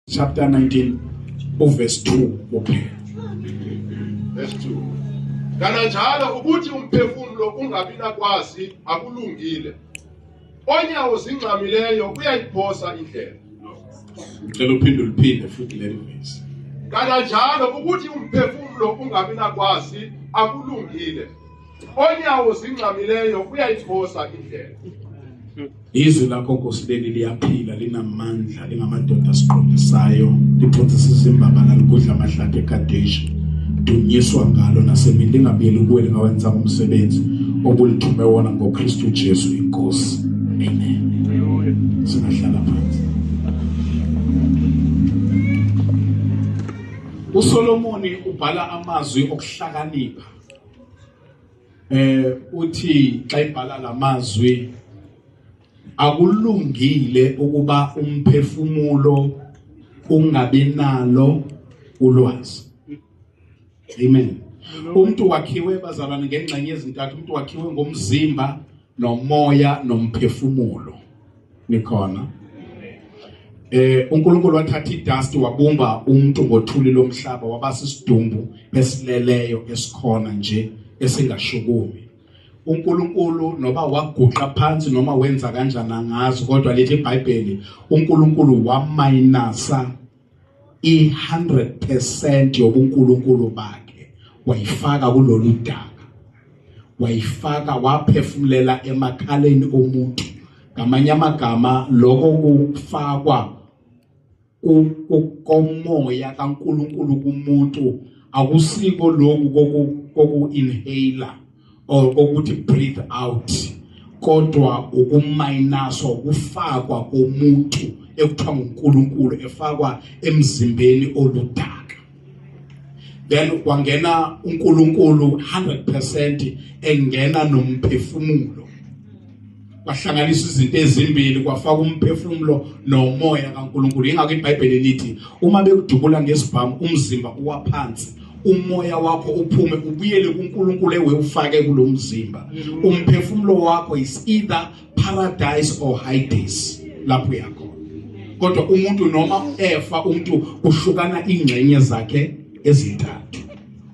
Chapter 19 uverse 2 kuphela. Verse 2. Kananjalo ukuthi umphefumulo ungabi nakwazi akulungile. Onyawo zingxamileyo uyayiphosa indlela. Ngicela uphinde uliphinde futhi leli verse. Kananjalo ukuthi umphefumulo ungabi nakwazi akulungile. Onyawo zingxamileyo uyayiphosa indlela. Izwi lakho Nkosi leli liyaphila linamandla lingamadoda asiqondisayo liphonsisa izimbabala likudla amahlathi eKadesh dunyiswa ngalo nasemini lingabuyeli kuwe lingawenzanga umsebenzi obulithume wona ngoKristu Jesu inkosi. Amen. Singahlala phansi. USolomoni ubhala amazwi okuhlakanipha. Uthi xa ibhala lamazwi akulungile ukuba umphefumulo ungabi nalo ulwazi. Amen. Umuntu wakhiwe bazalwane ngengxenye ezintathu, umuntu wakhiwe ngomzimba nomoya nomphefumulo. Nikhona? uNkulunkulu wathatha idust wabumba umuntu ngothuli lomhlaba wabasa isidumbu esileleyo esikhona nje esingashukumi. uNkulunkulu noba waguqa phansi noma wenza kanjani angazi, kodwa lithi iBhayibheli uNkulunkulu wamayinasa i-100% yobuNkulunkulu bakhe wayifaka kulolu daka, wayifaka waphefumulela emakhaleni omuntu. Ngamanye amagama lokho kufakwa komoya kaNkulunkulu kumuntu akusiko lokhu koku inhaler or kokuthi breathe out, kodwa ukumayinaswa ukufakwa komuntu ekuthiwa nguNkulunkulu efakwa emzimbeni oludaka. Then kwangena uNkulunkulu 100% engena nomphefumulo, kwahlanganisa izinto ezimbili kwafaka umphefumulo nomoya kaNkulunkulu. Ingakho iBhayibheli lithi uma bekudubula ngesibhamu umzimba uwa phansi, umoya wakho uphume ubuyele kuNkulunkulu ewe ufake kulomzimba. Umphefumulo wakho is either paradise or Hades lapho uyakhona. Kodwa umuntu noma efa umuntu uhlukana ingxenye zakhe ezintathu.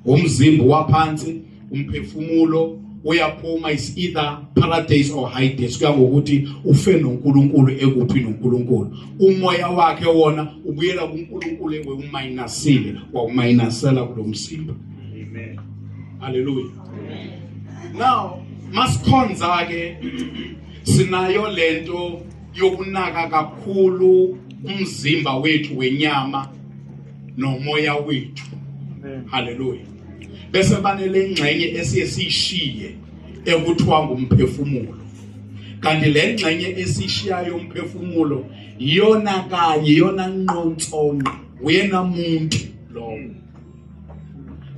Umzimba waphansi, umphefumulo uyaphuma, is either paradise or Hades, kuya ngokuthi ufe noNkulunkulu ekuphi noNkulunkulu. Umoya wakhe wona ubuyela kuNkulunkulu ewe umayinasile wawumayinasela kulomzimba. Amen. Hallelujah. Now masikhonza ke sinayo lento yokunaka kakhulu umzimba wethu wenyama nomoya wethu. Hallelujah. Bese banele ingxenye esiye siyishiye ekuthiwa ngumphefumulo. Kanti le ngxenye esishiyayo umphefumulo iyona kanye iyona nqontsonqa uyena muntu lowo.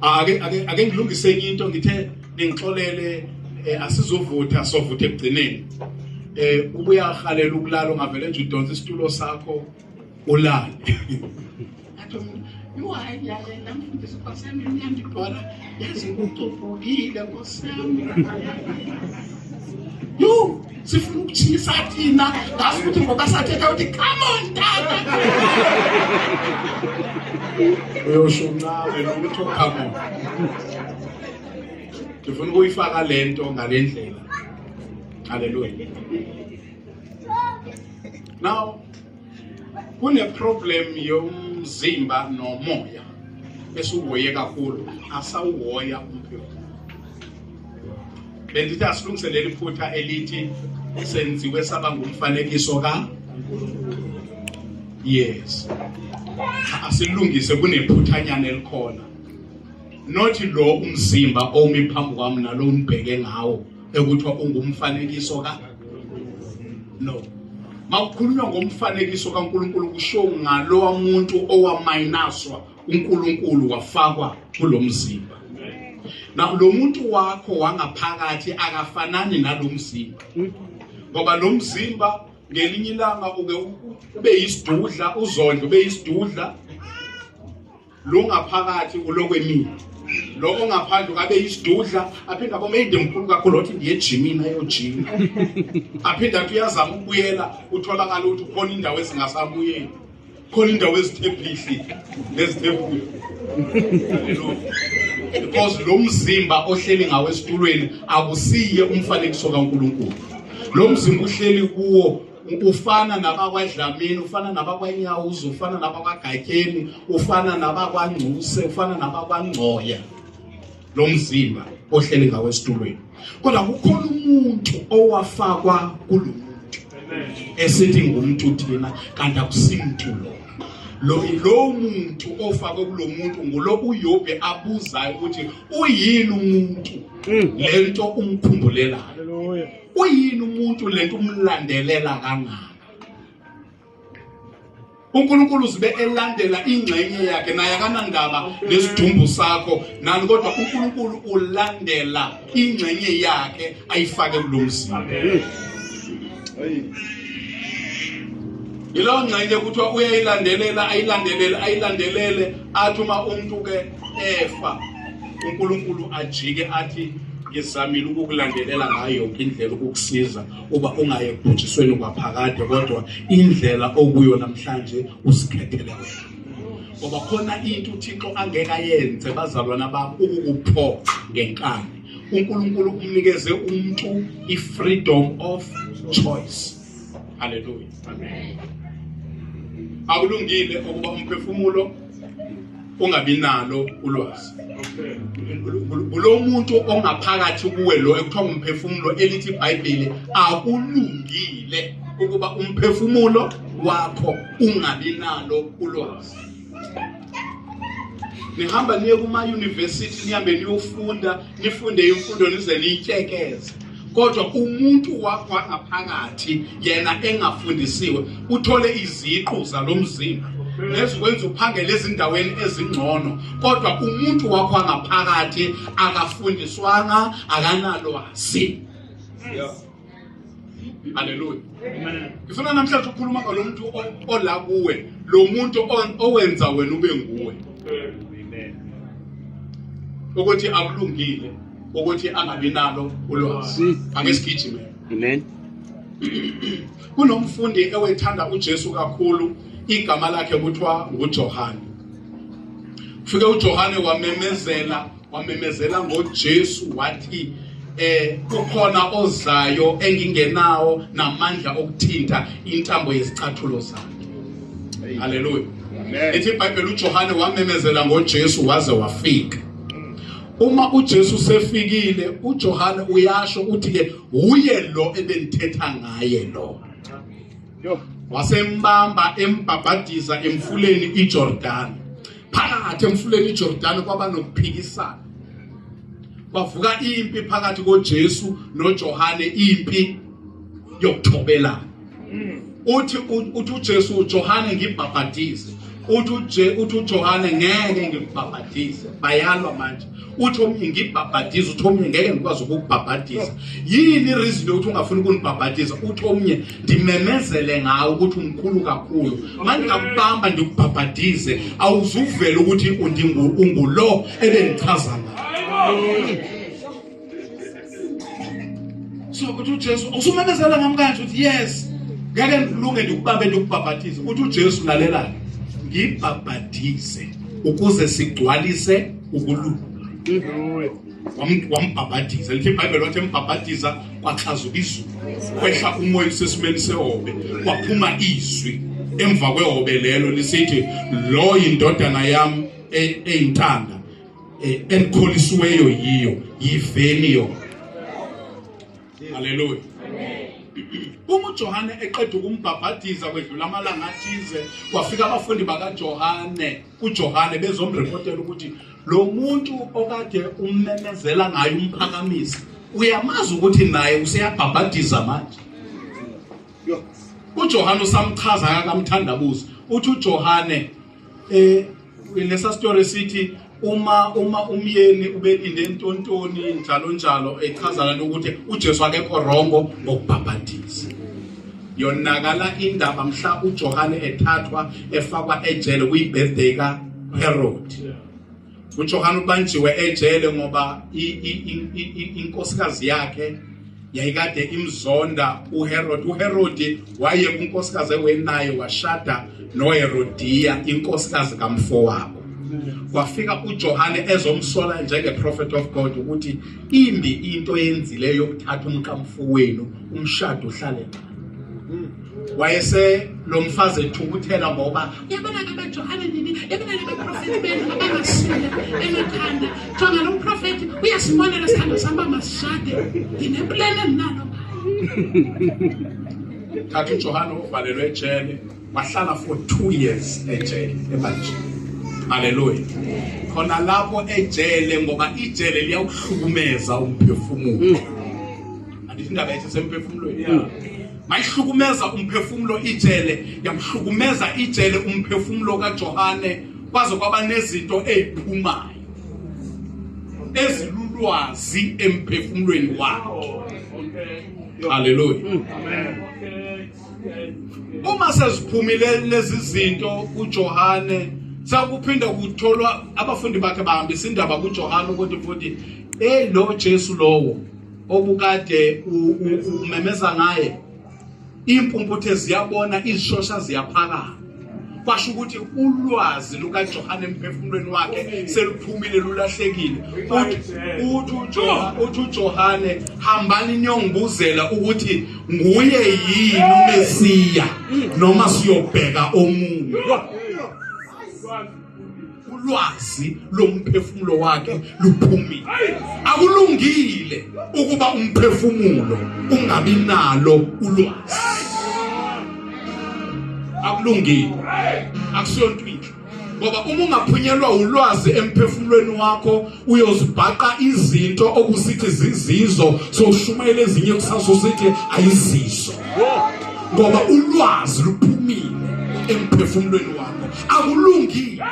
Ake ngilungise enye into, ngithe ningixolele, asizovutha sovutha ekugcineni. Ubuyahalela ukulala ungavele nje udonse isitulo sakho ulale. Athi umuntu, yo hayi ngiyalela mfundisi Nkosi yami niyangibhora, yazi ngicubhukile Nkosi yami. Yo sifuna ukuthisa thina ngazi ukuthi ngoba sathetha ukuthi come on tata. Uyosho uncame nokuthi come on. Ngifuna ukuyifaka lento ngalendlela. Hallelujah. Now kune problem yomzimba nomoya esuhoye kakhulu, asawuhoya umphefumulo. Bendithi asilungiselele iphutha elithi senziwe saba ngumfanekiso ka Yes. Asilungise kunephuthanyana elikhona. Nothi lo umzimba omi phambi kwami nalo umbheke ngawo ekuthiwa ungumfanekiso ka No. Makukhulunywa ngomfanekiso kaNkulunkulu kusho ngalowa muntu owamayinaswa uNkulunkulu wafakwa kulomzimba. Na lo muntu wakho wangaphakathi akafanani nalomzimba. Ngoba lo mzimba ngelinye ilanga uke ube yisidudla, uzondle ube yisidudla. Lo ngaphakathi ulokwemini. Lo ongaphandle ukabe yisidudla, aphinde abome inde mkhulu kakhulu othi ndiye ejimini ayojima. Aphinde athi uyazama ukubuyela, utholakala ukuthi ukhona indawo ezingasabuyeli. Khona indawo ezithe phihli nezithe bhuyu. Because lo mzimba ohleli ngawo esitulweni akusiye umfanekiso kaNkulunkulu. Lo mzimba uhleli kuwo ufana nabakwaDlamini, ufana nabakwaNyawuza, ufana nabakwaGatyeni, ufana nabakwaNgcuse, ufana nabakwaNgcoya. Lo mzimba ohleli ngawo esitulweni. Kodwa kukhona umuntu owafakwa kulo muntu esithi ngumuntu thina, kanti akusimuntu lo. Lo muntu ofakwe kulo muntu ngulo uYobe abuzayo ukuthi uyini umuntu lento umkhumbulelayo, uyini umuntu lento umlandelela kangaka. uNkulunkulu uzibe elandela ingxenye yakhe, naye akanandaba nesidumbu sakho nani, kodwa uNkulunkulu ulandela ingxenye yakhe ayifake kulo mzimba. Yileyo ngxenye kuthiwa uyayilandelela, ayilandelele, ayilandelele, athi uma umuntu ke efa uNkulunkulu ajike athi ngizamile ukukulandelela ngayo yonke indlela ukukusiza uba ungaye ekubhujisweni kwaphakade, kodwa indlela okuyo namhlanje usikhethele wena. Ngoba khona into uThixo angeke ayenze bazalwana bami, ukukuphoqa ngenkani. uNkulunkulu umnikeze umuntu i-freedom of choice. Hallelujah. Amen. Akulungile ukuba umphefumulo ungabi nalo ulwazi. Lo muntu ongaphakathi kuwe lo ekuthiwa ngumphefumulo, elithi iBhayibheli akulungile ukuba umphefumulo wakho ungabi nalo ulwazi. Nihamba niye kuma university, nihambe niyofunda, nifunde imfundo nize niyityekeze, kodwa umuntu wakho ngaphakathi yena engafundisiwe, uthole iziqu zalomzimba nezikwenza uphangele ezindaweni ezingcono, kodwa umuntu wakho ngaphakathi akafundiswanga, akanalwazi. Haleluya. Ngifuna namhlanje ukukhuluma ngalo muntu ola kuwe, lo muntu owenza wena ube nguwe. Ukuthi akulungile ukuthi angabi nalo ulwazi. Ake sigijime. Amen. Kunomfundi ewethanda uJesu kakhulu, igama lakhe kuthiwa nguJohane. Ufike uJohane wamemezela ngoJesu, wathi kukhona ozayo engingenawo namandla okuthinta intambo yezicathulo zakhe. Haleluya. Ithi iBhayibheli uJohane wamemezela ngoJesu waze wafika. Uma uJesu sefikile, uJohane uyasho uthi ke uye lo ebendithetha ngaye lo. Wasembamba embhabhadiza emfuleni iJordan. Phakathi emfuleni iJordan kwaba nokuphikisana. Kwavuka impi phakathi koJesu noJohane, impi yokuthobelana. Uthi uJesu uJohane ngibhabhadize, uthi uJohane ngeke ngikubhabhadize. Bayalwa manje. Uthi omunye ngibhabhadize, uthi omunye ngeke ngikwazi ukukubhabhadiza. Yini ireason yokuthi ungafuni ukunibhabhadiza? Uthi omunye ndimemezele ngawe ukuthi umkhulu kakhulu, manje ngakubamba ndikubhabhadize, awuzuvela ukuthi ungulo ebengichaza ngayo. So uthi uJesu usumemezela ngami kanje, uthi yes, ngeke ngilunge ndikubambe ndikubhabhadize. Uthi uJesu lalela, ngibhabhadize ukuze sigcwalise ukulunga. Wambhabhadiza. Lithi iBhayibheli wathi embhabhadiza kwaxazuka izulu, kwehla umoya usesimeni sehobe, kwaphuma izwi emva kwehobe lelo lisithi lo yindodana yami eyintanda, enikholisiweyo yiyo, yiveni yona. Haleluya. Uma uJohane eqeda ukumbhabhadiza kwedlula amalanga athize, kwafika abafundi bakaJohane kuJohane bezomreportela ukuthi lo muntu okade ummemezela ngaye umphakamisa, uyamazi ukuthi naye useyabhabhadiza manje. uJohane usamchaza akamthandabuzi. Uthi uJohane lesa story sithi uma umyeni ubelinde entontoni njalo njalo, echaza lento ukuthi uJesu akekho wrongo ngokubhabhadiza. Yonakala indaba mhla uJohane ethathwa efakwa ejele kuyi-birthday kaHerod. uJohane ubanjiwe ejele ngoba inkosikazi yakhe yayikade imzonda uHerod. uHerod waye kunkosikazi ewenaye washada noHerodiya inkosikazi kamfowabo. Kwafika uJohane ezomsola njenge prophet of God ukuthi imbi into eyenzileyo yokuthatha umkamfowenu umshado uhlale. Wayese lo mfazi ethukuthela ngoba uyabona ke baJohane nini, yabona le baprofeti benu abangasile emakhanda, jonga lo mprofeti uyasibonela sithando sami uba masishade, ndineplan endinalo ngayo. Thatha uJohane uvalelwe ejele, wahlala for 2 years ejele ebanjini. Haleluya. Khona lapho ejele, ngoba ijele liyawuhlukumeza umphefumulo. Andithi indaba yethu semphefumulweni. Mayihlukumeza umphefumulo ijele, yamhlukumeza ijele umphefumulo kaJohane, kwaze kwaba nezinto eziphumayo ezilulwazi emphefumulweni wakhe. Haleluya. Uma seziphumile lezi zinto kuJohane, sekuphinda kutholwa abafundi bakhe bahambisa indaba kuJohane ukuthi futhi lo Jesu lowo obukade umemeza ngaye, impumputhe ziyabona, izishosha ziyaphakama. Kwasho ukuthi ulwazi lukaJohane emphefumulweni wakhe seluphumile, lulahlekile. Uthi uJohane, hambani niyongibuzela ukuthi nguye yini uMesiya noma siyobheka omunye. Ulwazi lomphefumulo wakhe luphumile. Akulungile ukuba umphefumulo ungabi nalo ulwazi. Akulungile, akusiyonto inhle, ngoba uma ungaphunyelwa ulwazi emphefumulweni wakho uyozibhaqa izinto okusithi zizizo, sowushumayela ezinye kusasa usithi ayizizo, ngoba ulwazi luphumile emphefumulweni wakho. Akulungile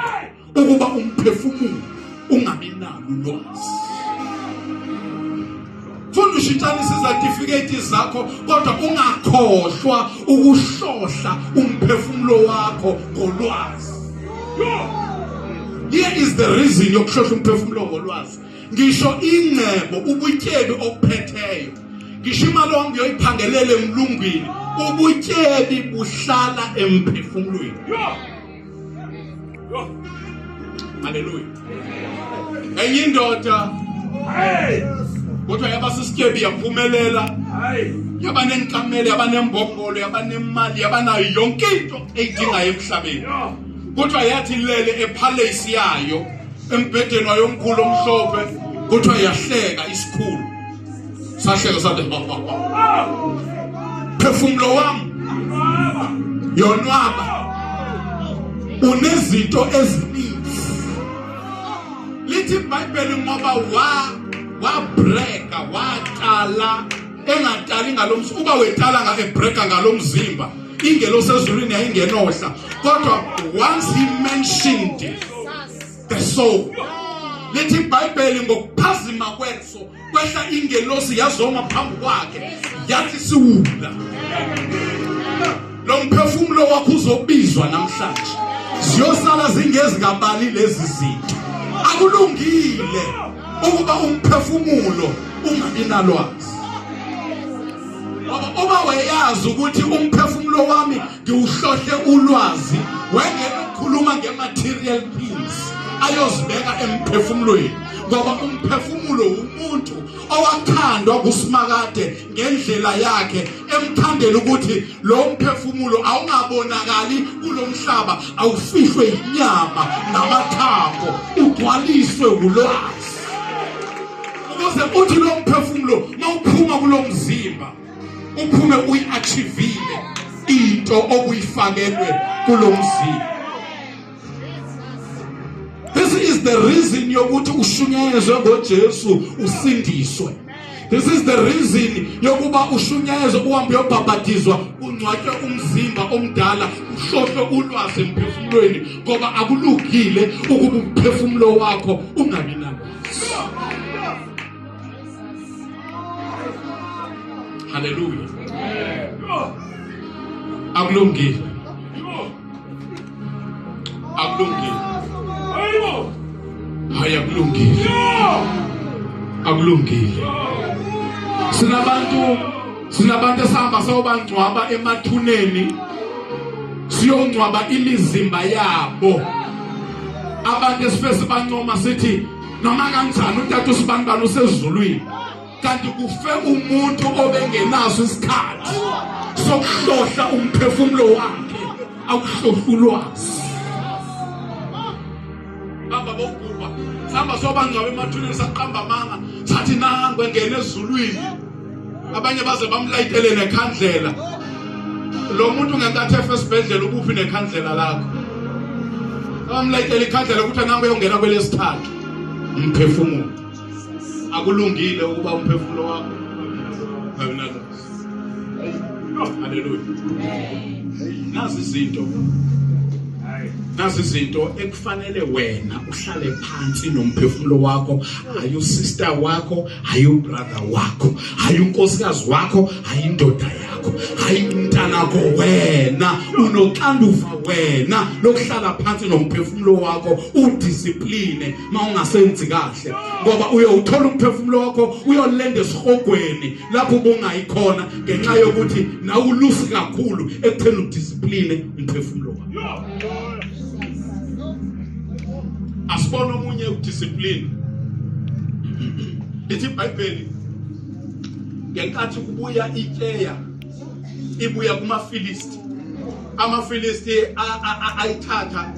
ukuba umphefumulo ungabi nalo ulwazi. Funda ushintshanise izatifiketi zakho, kodwa ungakhohlwa ukuhlohla umphefumulo wakho ngolwazi. Here is the reason yokuhlohla umphefumulo ngolwazi. Ngisho ingcebo, ubutyebi okuphetheyo, ngisho imali wami uyoyiphangelela emlungwini, ubutyebi buhlala emphefumulweni. Haleluya. Enye indoda kodwa yaba sisityebi, yaphumelela, yaba nenkamelo, yaba nembongolo, yaba nemali, yaba nayo yonke into eyidingayo emhlabeni. Kodwa yathi lele epalace yayo, embhedeni wayo omkhulu omhlophe, kodwa yahleka isikhulu. Sahleka sathi, phefumulo wami yonwaba, unezinto ezininzi. Lithi iBhayibheli ngoba wabreka, watala engatali ngalomzimba, uba wetala nga ebreka ngalomzimba, ingelosi ezulwini yayingenohla. Kodwa once he mentioned the soul, lithi iBhayibheli ngokuphazima kweso kwehla ingelosi yazoma phambi kwakhe, yathi siwula, lo mphefumulo wakho uzobizwa namhlanje, ziyosala zingezikabani lezi zinto. Akulungile ukuba umphefumulo ungabi nalwazi, ngoba uma wayazi ukuthi umphefumulo wami ngiwuhlohle ulwazi, wengeke ukukhuluma nge-material things ayozibeka emphefumulweni, ngoba umphefumulo umuntu owathandwa kuSimakade ngendlela yakhe, emthandela ukuthi lo mphefumulo awungabonakali kulomhlaba, awufihlwe inyama namathambo, ugcwaliswe ulwazi, ukuze uthi lo mphefumulo mawuphuma kulomzimba uphume uyi-achievile into obuyifakelwe kulomzimba. This is the reason yokuthi ushunyayezwe ngoJesu usindiswe. This is the reason yokuba ushunyayezwe uhambe uyobhabhadizwa, ungcwatshwe umzimba omdala, uhlohlwe ulwazi emphefumulweni, ngoba akulungile ukuba umphefumulo wakho ungabi nalwazi. Haleluya. Akulungile, akulungile, hayi akulungile, akulungile. Sinabantu sinabantu esihamba sayobangcwaba emathuneni, siyongcwaba imizimba yabo. Abantu esife sibancoma sithi noma kanjani utata usibanibani usezulwini, kanti kufe umuntu obengenaso isikhathi sokuhlohla umphefumulo wakhe, awuhlohla ulwazi. Bamba bogubha sihamba sobangcwaba emathuneni, saqamba amanga sathi nangu engena ezulwini. Abanye baze bamlayitele nekhandlela. Lo muntu ngenkathi efe esibhedlela ubuphi nekhandlela lakho? Bamlayitele ikhandlela ukuthi nangu uyongena kwelesithathu. Umphefumulo akulungile ukuba umphefumulo wakho awunalwazi. Haleluya. Nazi izinto, nazi izinto ekufanele wena uhlale phansi nomphefumulo wakho, hayi usister wakho, hayi ubrother wakho, hayi unkosikazi wakho, hayi indoda yakho, hayi umntanakho. Wena unoxanduva wena lokuhlala phansi nomphefumulo wakho, udiscipline mawungasenzi kahle, ngoba uyowuthola umphefumulo wakho uyolenda esihogweni lapho ubungayikhona ngenxa yokuthi nawe ulusi kakhulu ekutheni udiscipline umphefumulo wakho. Asibona omunye udiscipline. Lithi iBhayibheli ngenkathi kubuya ityeya ibuya kumaFilisti, amaFilisti ayithatha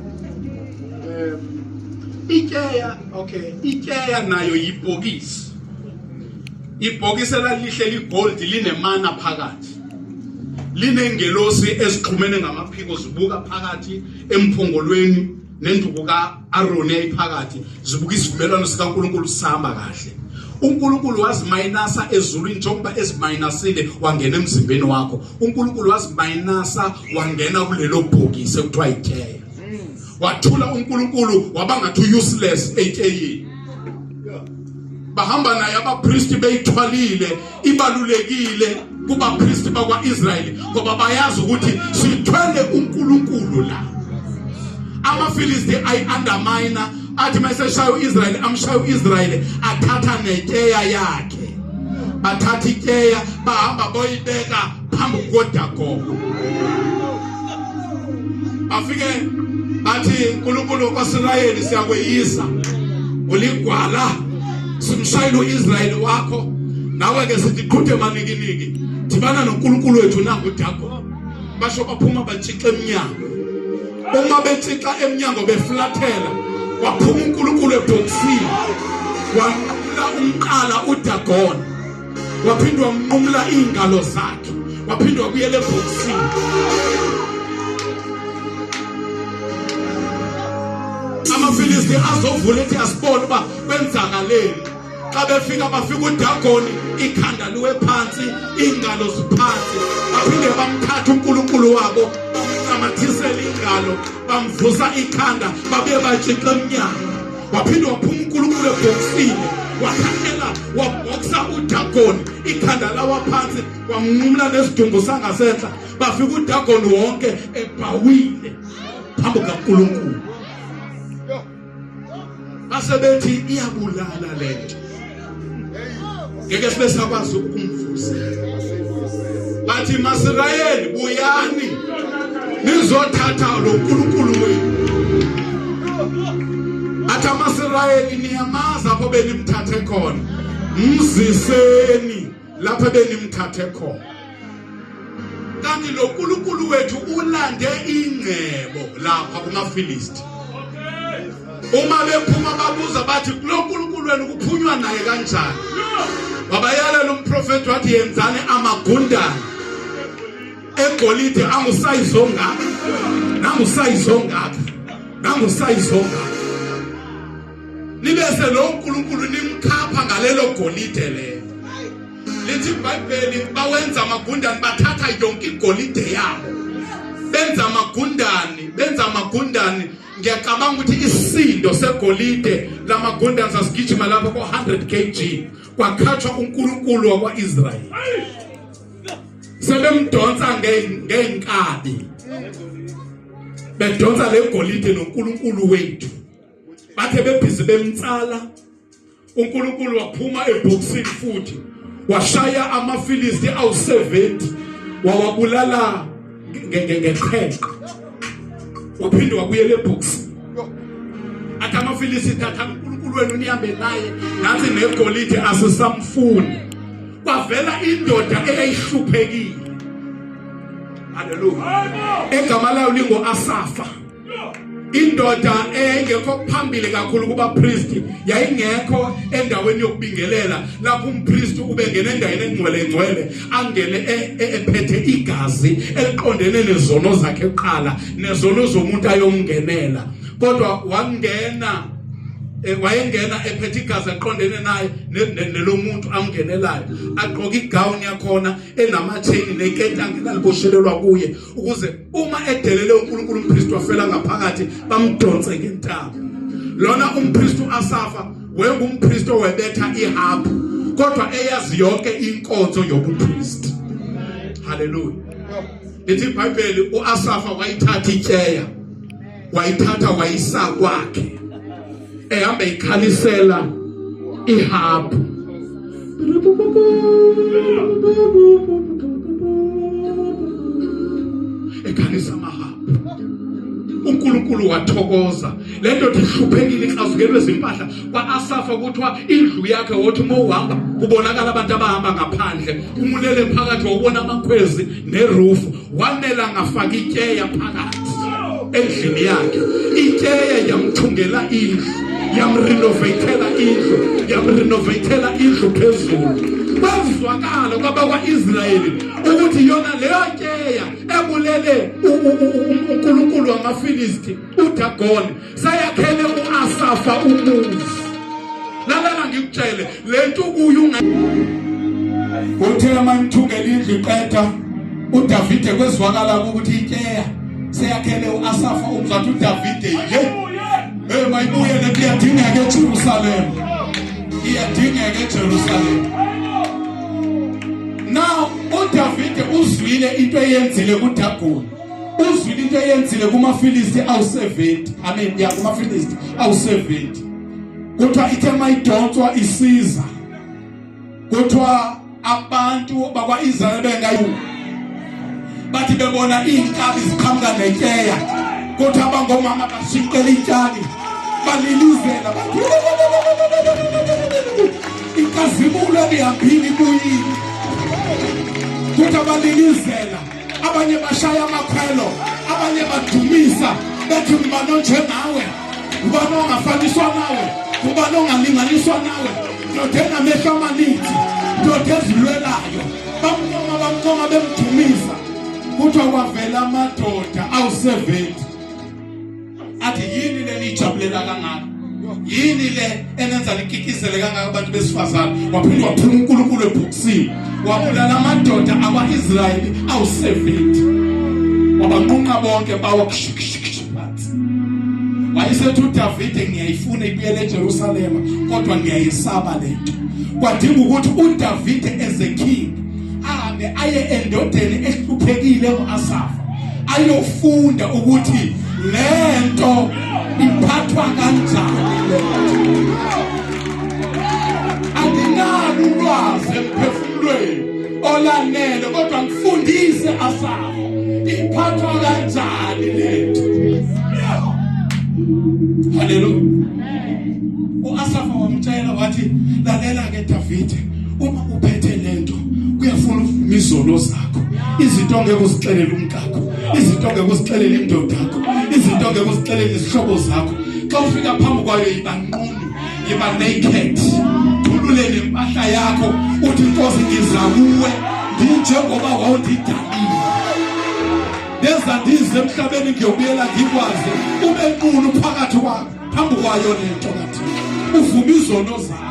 ityeya. Okay, ityeya nayo yibhokisi, ibhokisi elalihle ligold, linemana phakathi, linengelosi ezixhumene ngamaphiko zibuka phakathi emphongolweni, nenduku ka-Aroni yayiphakathi, zibuka isivumelwano sikaNkulunkulu sihamba kahle. uNkulunkulu wazimayinasa ezulwini njengoba ezimayinasile wangena emzimbeni wakho. uNkulunkulu wazimayinasa wangena kulelo bhokisi ekuthiwa ityeya. Wathula uNkulunkulu, waba ngathi useless etyeyeni. Bahamba naye abapristi beyithwalile, ibalulekile kubapristi bakwa-Israyeli ngoba bayazi ukuthi sithwele uNkulunkulu la. AmaFilisti ayi-undermine, athi mayeseshaya u-Israyeli, amshaya u-Israyeli, athatha netyeya yakhe. Bathatha ityeya bahamba boyibeka phambi koDagon. Bafike bathi, uNkulunkulu wakwaSirayeli siyakweyisa, uligwala, simshayile uIsrayeli wakho, nawe ke sithi qhude manikiniki, dibana noNkulunkulu wethu nangu uDagon. Basho baphuma batshixa emnyango. Uma betshixa emnyango beflathela, waphuma uNkulunkulu ebhokisini, wanqumla umqala uDagon, waphinde wamnqumla iy'ngalo zakhe, waphinde wabuyela ebhokisini. AmaFilisti azovula ethi asibone uba kwenzakaleni. Xa befika bafika uDagoni ikhanda liwe phansi, iy'ngalo ziphansi. Baphinde bamthatha uNkulunkulu wabo, bamncamathisela ingalo, bamvusa ikhanda, babuye batshixa emnyango. Waphinde waphuma uNkulunkulu ebhokisini, wakhahlela wabhoksa uDagoni, ikhanda lawa phansi, wamnqumla nesidumbu sangasenhla. Bafika uDagoni wonke ebhawile phambi kukaNkulunkulu. Base bethi iyabulala lento, ngeke sibe sakwazi ukumvusa. Bathi, maSirayeli, buyani nizothatha lo nkulunkulu wenu. Athi amaSirayeli, niyamazi apho benimthathe khona, mziseni lapho benimthathe khona. Kanti lo nkulunkulu wethu ulande ingcebo lapha kumaFilisti. Uma bephuma babuza bathi, kulo nkulunkulu wenu kuphunywa naye kanjani? Wabayalela umprofethi wathi, yenzani amagundane egolide angusayizi ongaka, nangusayizi ongaka, nangusayizi ongaka, nibese lo nkulunkulu nimkhapha ngalelo golide lelo. Lithi iBhayibheli bawenza amagundane, bathatha yonke igolide yabo benza amagundane, benza amagundane. Ngiyacabanga ukuthi isindo segolide lamagundane sasigijima lapho ko-100 kg. Kwakhatshwa uNkulunkulu wakwa-Israyeli, sebemdonsa ngey'nkabi, bedonsa le golide noNkulunkulu wethu. Bathe bebhizi bemtsala, uNkulunkulu waphuma ebhokisini futhi Washaya amaFilisti awu-70 wawabulala ngeqheqhe, waphinde wabuyela ebhokisini. Athi amaFilisti, thatha uNkulunkulu wenu nihambe naye, nathi negolide asisamfuni. Kwavela indoda eyayihluphekile, haleluya, egama layo lingo-Asafa, indoda eyayingekho phambili kakhulu kubapristi, yayingekho endaweni yokubingelela lapho umpristi ubengena endaweni engcwele engcwele, angene ephethe igazi eliqondene nezono zakhe kuqala nezono zomuntu ayomngenela. Kodwa wangena, wayengena ephethe igazi aqondene naye nelomuntu amngenelayo, agqoka igawuni yakhona enamachain neketanga elaliboshelelwa kuye, ukuze uma edelele uNkulunkulu umpristi wafela ngaphakathi bamdonse ngentamo. Lona umpristi uAsafa wengumpristi owebetha ihapu, kodwa eyazi yonke inkonzo yobupristi. Haleluya. Lithi iBhayibheli uAsafa wayithatha ityeya, wayithatha wayisa kwakhe, ehamba ikhalisela ihapu. Ekhalisa amahapu, uNkulunkulu wathokoza. Le ndoda ihluphekile, ixazukelwe izimpahla. Kwa-Asafa kuthiwa indlu yakhe wothi uma uhamba kubonakala abantu abahamba ngaphandle, umulele phakathi wawubona amakhwezi nerufu. Wanela ngafaka ityeya phakathi endlini yakhe. Ityeya yamthungela indlu, yamrenovatela indlu, yamrenovatela indlu phezulu. Kwazwakala kwabakwa-Israyeli ukuthi yona leyo tyeya ebulele uNkulunkulu wamaFilisti uDagoni sayakhele uAsafa umuzi. Lalela ngikutshele lento kuyo uthe mayimthungela indlu iqeda uDavide, kwezwakala ukuthi ityeya seyakhele uAsafa umuzi. Wathi uDavide, ye hey, mayibuye lento, iyadingeka eJerusalem, iyadingeka eJerusalem. Now uDavide uzwile into eyenzile kuDagoni, uzwile into eyenzile kumaFilisti awu-70, I mean ya kumaFilisti awu-70. Kuthiwa ithe mayidonswa isiza, kuthiwa abantu bakwa-Israyeli bengayu bathi bebona iy'nkabi ziqhamuka netyeya, kuthiwa abangomama bashiqela itshali balilizela, bathi inkazimulo ebihambile ibuyile. Kuthiwa balilizela, abanye bashaya amakhwelo, abanye badumisa bethi, ngubani onjengawe? Ubani ongafaniswa nawe? Ubani ongalinganiswa nawe? Ndoda enamehlo amaninzi, ndoda ezilwelayo. Bamncoma, bamncoma, bemdumisa. Kuthiwa kwavela amadoda awu-70, athi, yini leli ijabulela kangaka? Yini le enenza likikizele kangaka abantu besifazane? Waphinde waphuma uNkulunkulu ebhokisini, wabulala amadoda akwa-Israyeli awu-70, wabanqunqa bonke, bawa phansi. Wayesethi uDavide, ngiyayifuna ibuyele eJerusalema, kodwa ngiyayesaba lento. Kwadinga ukuthi uDavide as a king ahambe aye endodeni ehluphekile uAsafa, ayofunda ukuthi lento iphathwa kanjani lento. Andinalo ulwazi emphefumulweni olanele, kodwa ngifundise Asafa, iphathwa kanjani lento? Haleluya. uAsafa wamtshela wathi, lalela ke Davide, uma uphethe lento kuyafuna uvume izono zakho, izinto ongeke uzixelele umkakho, izinto ongeke uzixelele indoda yakho, izinto ongeke uzixelele izihlobo zakho. Xa ufika phambi kwayo, yiba nqunu, yiba naked, thulule nempahla yakho, uthi, Nkosi, ngiza kuwe ndinjengoba wawundidalile, ndeza ndize emhlabeni, ngiyobuyela ngikwazi. Ube nqunu phakathi kwakho phambi kwayo lento kaThixo, uvume izono zakho.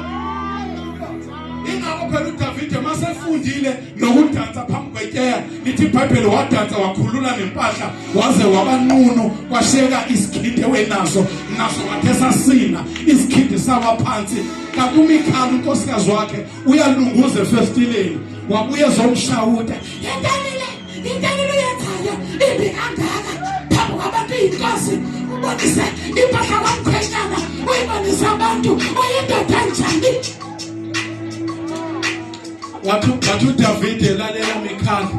Ingakho phela uDavide masefundile nokudansa phambi kwetyeya, lithi iBhayibheli wadansa wakhulula nempahla waze wabanqunu, kwasheka isikhindi wenaso naso, wathe sasina isikhindi sawa phansi. Kanti uMikhali unkosikazi wakhe uyalunguza efestileni, wabuye ezomshawuta, yintoni le, yintoni le uyenzayo imbi kangaka phambi kwabantu? Iyinkosi, ubonise impahla kwamkhwenyana, uyibonise abantu, uyindoda njani? Wathi uDavide, lalela Mikhali,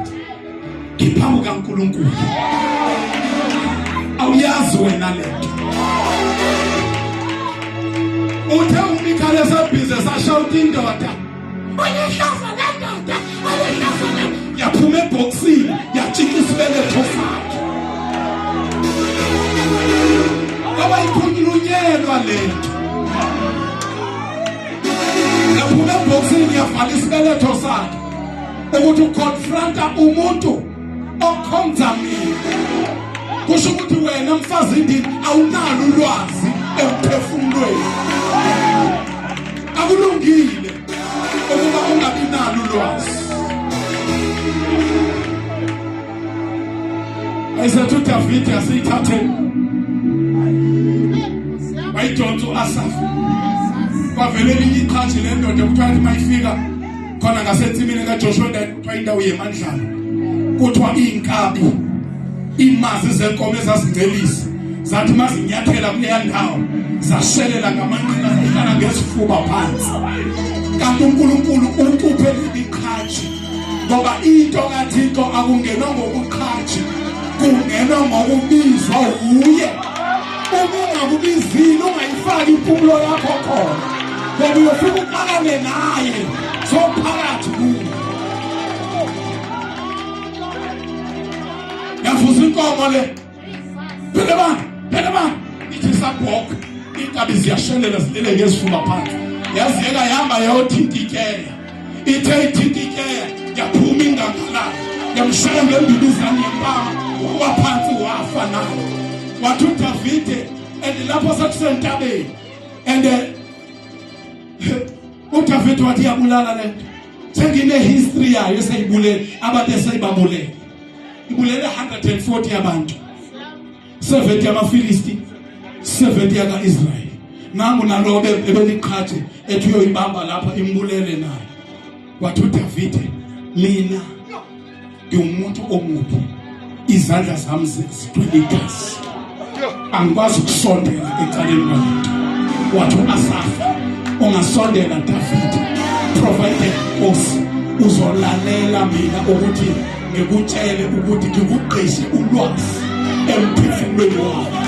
ngiphambi kaNkulunkulu, awuyazi wena lento. Uthe uMikhali esebhizi esashawuta indoda, ulihlazo lendoda, ulihlazo le, yaphuma ebhokisini yatshintsha isibeletho sakhe. Ngoba ikhulunyelwa lento, yaphuma ebhokisini yavala isibeletho sakhe ukuthi uconfronta umuntu okhonza mina. Kusho ukuthi wena mfazi ndini awunalo ulwazi emphefumulweni. Akulungile ukuba ungabi nalo ulwazi. Ayisethu uDavide asiyithathe wayidonsa u-Asafu, kwavele elinye iqhathi le ndoda kuthiwa yathi mayifika khona ngasensimini kaJoshua kuthiwa indawo yemandlalo, kuthiwa iy'nkabi imazi zenkomo ezazincelisa zathi mazinyathela kuleya ndawo zashelela ngamanqina zahlala ngesifuba phansi. Kanti uNkulunkulu ucuphe leli qhathi, ngoba into kaThixo akungenwa ngokuqhathi, kungenwa ngokubizwa wuye. Uma ungakubizile ungayifaki impumulo yakho khona, ngoba uyofika uqalane naye sophakathi kuwe. Yavusa inkomo le, phela bani, phela bani, ithi sabhok inkabi ziyashelela zilele ngezifuba phansi. Yaziyeka yahamba yayothinta ityeya, ithe ithinta ityeya yaphuma ingangalala yamshaya ngembibizane yempama, wawa phansi wafa nayo. Wathi uDavide, and lapho sekusentabeni, and uDavide wathi iyabulala lento, sengine history yayo eseyibulele abantu, eseyibabulele, ibulele 140 yabantu, 70 yamaFilisti, 70 yaka-Israyeli. Nangu nalo ebeliqhathe ethi uyoyibamba lapha imbulele naye. Wathi uDavide, mina ngiwumuntu omubi, izandla zami zigcwele igazi, angikwazi ukusondela ecaleni kwalento. Wathi u-Asafa, ungasondela Davide, provided Nkosi uzolalela mina ukuthi ngikutshele ukuthi ngikugqishe ulwazi emphefumulweni wakho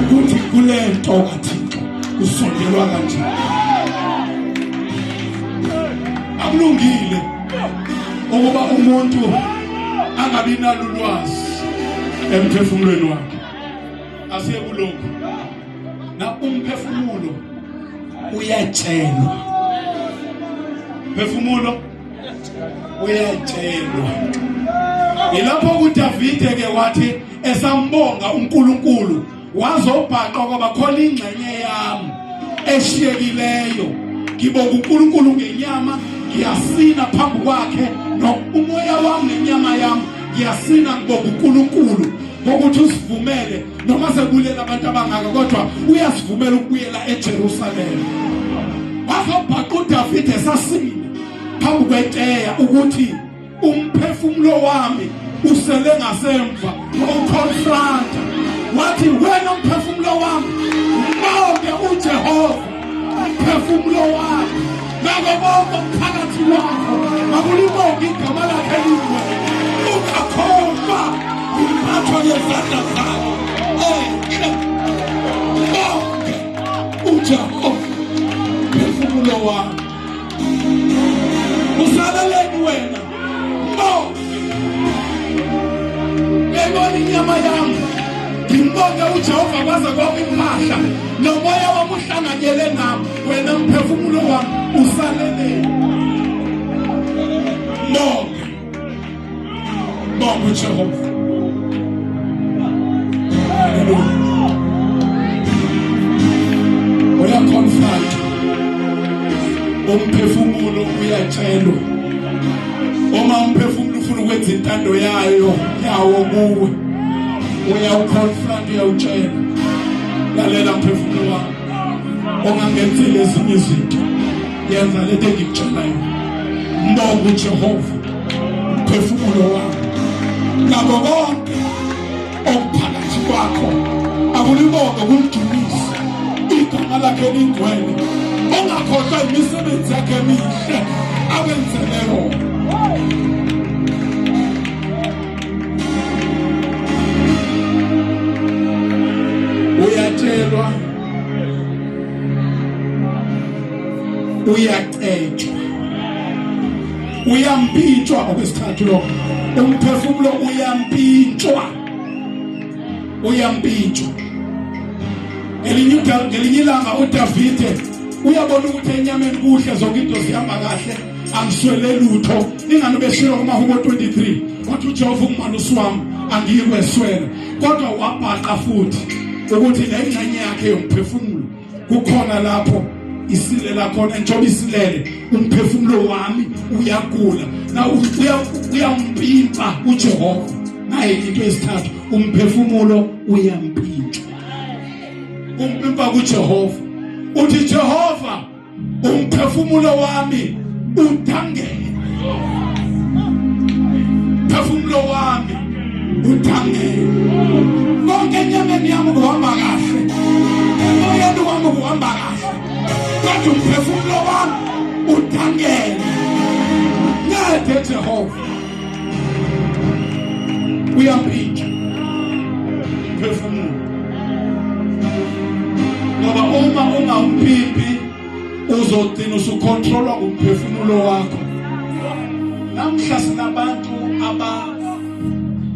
ukuthi kule nto kaThixo kusondelwa kanjani. Akulungile ukuba umuntu angabi nalo ulwazi emphefumulweni wakhe. Asiye kulokhu na umphefumulo uyatshelwa, phefumulo uyatshelwa. Yilapho kuDavide ke wathi esambonga uNkulunkulu wazobhaqa kwaba khona ingxenye yami eshiyekileyo, ngibonga uNkulunkulu ngenyama, ngiyasina phambi kwakhe no umoya wami nenyama yami, ngiyasina ngibonga uNkulunkulu ngokuthi usivumele noma sekubulela abantu abangaka, kodwa uyasivumela ukubuyela eJerusalema. Wazobhaqa uDavide esasina phambi kweteya ukuthi umphefumulo wami usele ngasemva, wawuconfronta wathi wena mphefumulo wami mbonge uJehova, mphefumulo wami nako konke okuphakathi kwakho makulibonge igama lakhe elingcwele, ungakhohlwa impatho yezandla zakho. Enhle bonke uJehova mphefumulo wami, usalaleni wena mbonge. Uyayibona inyama yami, ngimbonge uJehova kwaze kwaba impahla nomoya wami uhlanganyele nami, wena mphefumulo wami usaleleni, mbonge, bonge uJehova. Haleluya. Uyaconfront umphefumulo, uyatshelwa. Uma umphefumulo ufuna ukwenza intando yayo yawo kuwe, uyawuconfront, uyawutshela, lalela mphefumulo wami, ongangenzeli ezinye izinto, yenza lento engikutshela yona. Mbonga uJehova mphefumulo wami nako konke okuphakathi kwakho, akulibonge, kulidumise igama lakhe elingcwele. Ungakhohlwa imisebenzi yakhe emihle akwenzele yona. Uyatshelwa, uyacetshwa, uyampintshwa. Okwesithathu lokho, umphefumulo uyampintshwa, uyampintshwa. Ngelinye ilanga uDavide uyabona ukuthi enyameni kuhle, zonke into zihamba kahle, angiswele lutho. Ingani ubeshilo kumahubo 23 wathi uJehova ungumalusi wami, angiyikweswela. Kodwa wabhaqa futhi ukuthi le ngxenye yakhe yomphefumulo kukhona lapho isilela khona, njengoba isilele umphefumulo wami uyagula na uyampimpa uJehova. Naye into yesithathu, umphefumulo uyampintshwa, umpimpa kuJehova. Uthi Jehova, umphefumulo wami udangele, phefumulo wami udangele, konke enyameni yami kuhamba kahle, emoyeni wami kuhamba kahle, kodwa umphefumulo wami udangele. Ncede Jehova. Uyampintsha umphefumulo, ngoba uma ungawumpimpi uzogcina usucontrolwa ngumphefumulo wakho. Namhla sinabantu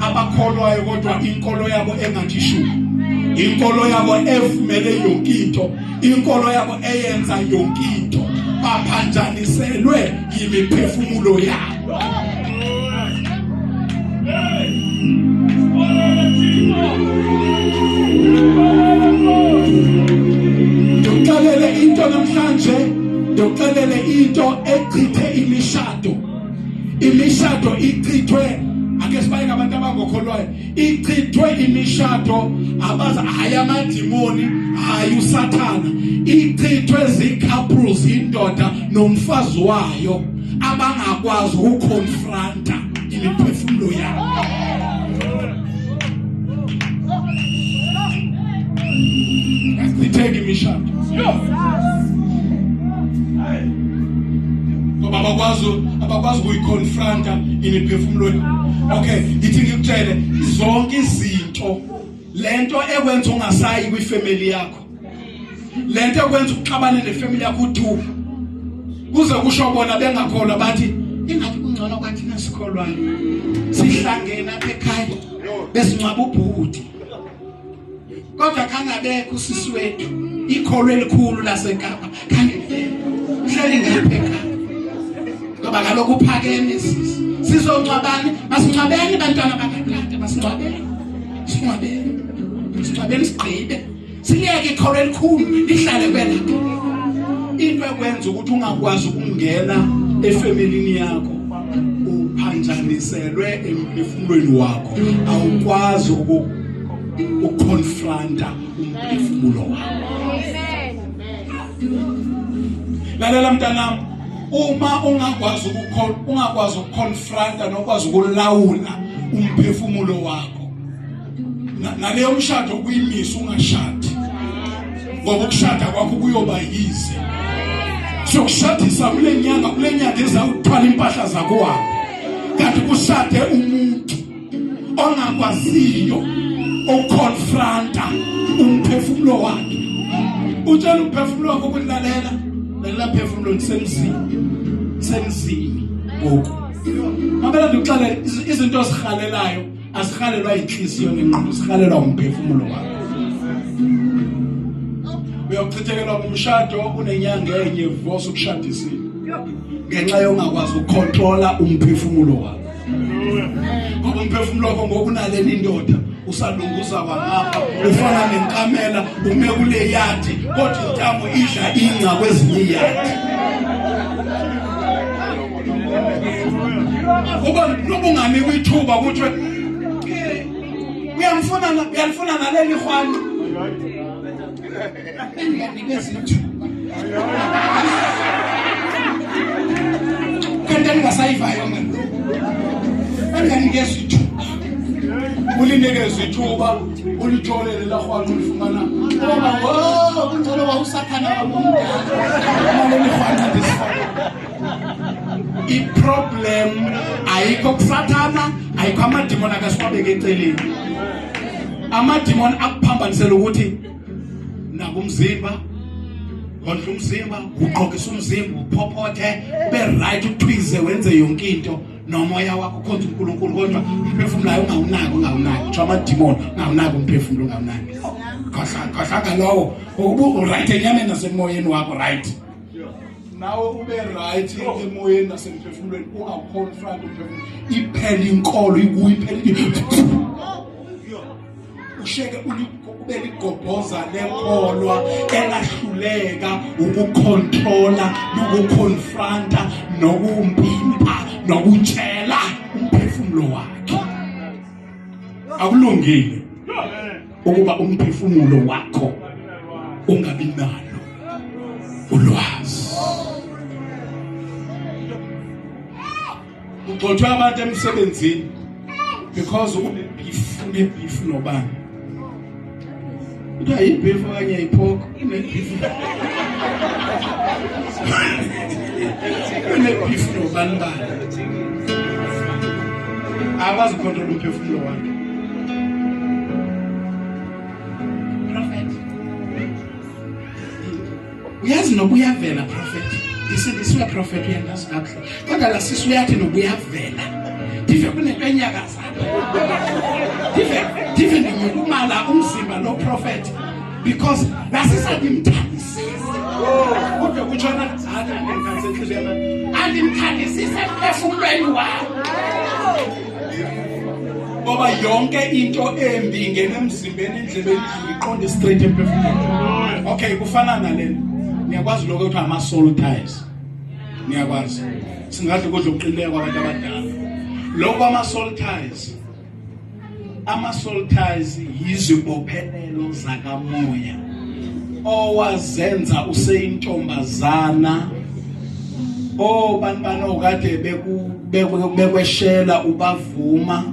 abakholwayo kodwa inkolo yabo engathi shu, inkolo yabo evumele yonke into, inkolo yabo eyenza yonke into, baphanjaniselwe yimiphefumulo yabo. Ndikuxelele into namhlanje, ndikuxelele into echithe imishado. Imishado ichithwe, ake sibayeke abantu abangokholwayo, ichithwe imishado abaza hayi amadimoni, hayi usathana, ichithwe zii-couples, indoda nomfazi wayo abangakwazi ukuconfronta imiphefumulo yabo. Yachitheka imishado ngoba abakwazi ukuyiconfronta imiphefumulo yabo. Okay, ngithi ngikutshele zonke izinto, lento ekwenza ungasayi kwifamily yakho, lento ekwenza ukuxabane nefamily yakho, uthuka kuze kusho bona bengakholwa, bathi ingathi kungcono kwathina sikholwayo, sihlangene apha ekhaya besingcwaba ubhuti, kodwa khangabekho usisi wethu ikholo elikhulu laseKapa, khange uhleli ngapha eKapa ngoba kaloku uphakeme. Sisi, sizongcwabani? Masingcwabeni bantwana bakatata, masingcwabeni, singcwabeni, singcwabeni, sigqibe, siliyeke ikholo elikhulu lihlale kwelapha. Into ekwenza ukuthi ungakwazi ukungena efamilini yakho, uphanjaniselwe emphefumulweni wakho, awukwazi ukuconfronta umphefumulo wakho. Lalela mntanami, uma ungakwazi ungakwazi ukuconfronta nokwazi ukulawula umphefumulo wakho, naleyo mshado kuyimisa ungashadi, ngoba ukushada kwakho kuyoba yize. Sokushadisa kule nyanga, kule nyanga ezawuthwala impahla zakho uhambe, kanti kushade umuntu ongakwaziyo ukuconfronta umphefumulo wakhe. Utshela umphefumulo wakho ukuthi lalela, lalela phefumulo, ndisemzini, semzini ngoku. Mabela ndikuxelele izinto ozihalelayo azihalelwa inhliziyo nengqondo, zihalelwa umphefumulo wakho. Uyochithekelwa ngumshado unenyanga enye vose ukushadisile ngenxa yongakwazi ukucontrola umphefumulo wakho, ngoba umphefumulo wakho ngokunaleni indoda usalunguza kwangapha, ufana nenkamela ume kule yadi kodwa intamo idla ingca kwezinye iyadi. Uba noba unganikwa ithuba kuthiwe uyamfuna, uyalifuna naleli hwanqa, benginganikeza ithuba kanti engingasayivayo ngalokhu, benginganikeza ithuba. Ulinikeza ithuba, ulithole lela hwanqa, ulifumana ngoba Kwakungcono wawusathana wamomdala naleli hwanqa ndisifaka. Iproblem ayikho kusathana, ayikho amadimoni akasiwabeke eceleni. Amadimoni akuphambanisela ukuthi nakumzimba wondla umzimba, uqokisa umzimba, uphophothe, ube right, uthwize, wenze yonke into nomoya wakho ukhonza uNkulunkulu, kodwa umphefumulo ayo ungawunaki, ungawunaki. Kuthiwa amadimoni ungawunaki umphefumulo, ungawunaki. Khohlwa, khohlwa ngalowo. Ukuba right enyameni nasemoyeni wakho right. Nawe ube right emoyeni nasemphefumulweni, ungawuconfront umphefumulo. Iphela inkolo ikuyo, iphela usheke ube ligobhoza lekholwa elahluleka ukucontrola nokuconfronta nokumpimpa nokutshela umphefumulo wakhe. Akulungile ukuba umphefumulo wakho ungabi nalo ulwazi. Kugxothwe abantu emsebenzini because une-beef, une-beef nobani. Kuthiwa yi-beef okanye yiphoko, une-beef. Une-beef nobani bani. Akwazi ukukhontrola umphefumulo wakhe. Prophet. Uyazi noba uyavela prophet. Isindisiwe prophet, uyandazi kakuhle. Kodwa la sisi uyathi noba uyavela. Ndive kunento enyakaza. Ndive ndinyukumala umzimba lo prophet because la sisi andimthandisisi. Kodwa kutshona hayi andimthandisisi enhliziyweni yami. Andimthandisisi emphefumulweni wami. Ngoba yonke into embi ingena emzimbeni, endlebeni, iqonde straight emphefumulweni. Okay, kufana nalena. Niyakwazi lokho kuthiwa ama soul ties. Niyakwazi. Singadla ukudla okuqinileyo kwabantu abadala. Lokho ama soul ties. Ama soul ties yizibophelelo zakamoya owazenza useyintombazana. Oh bantu bani okade bekweshela ubavuma,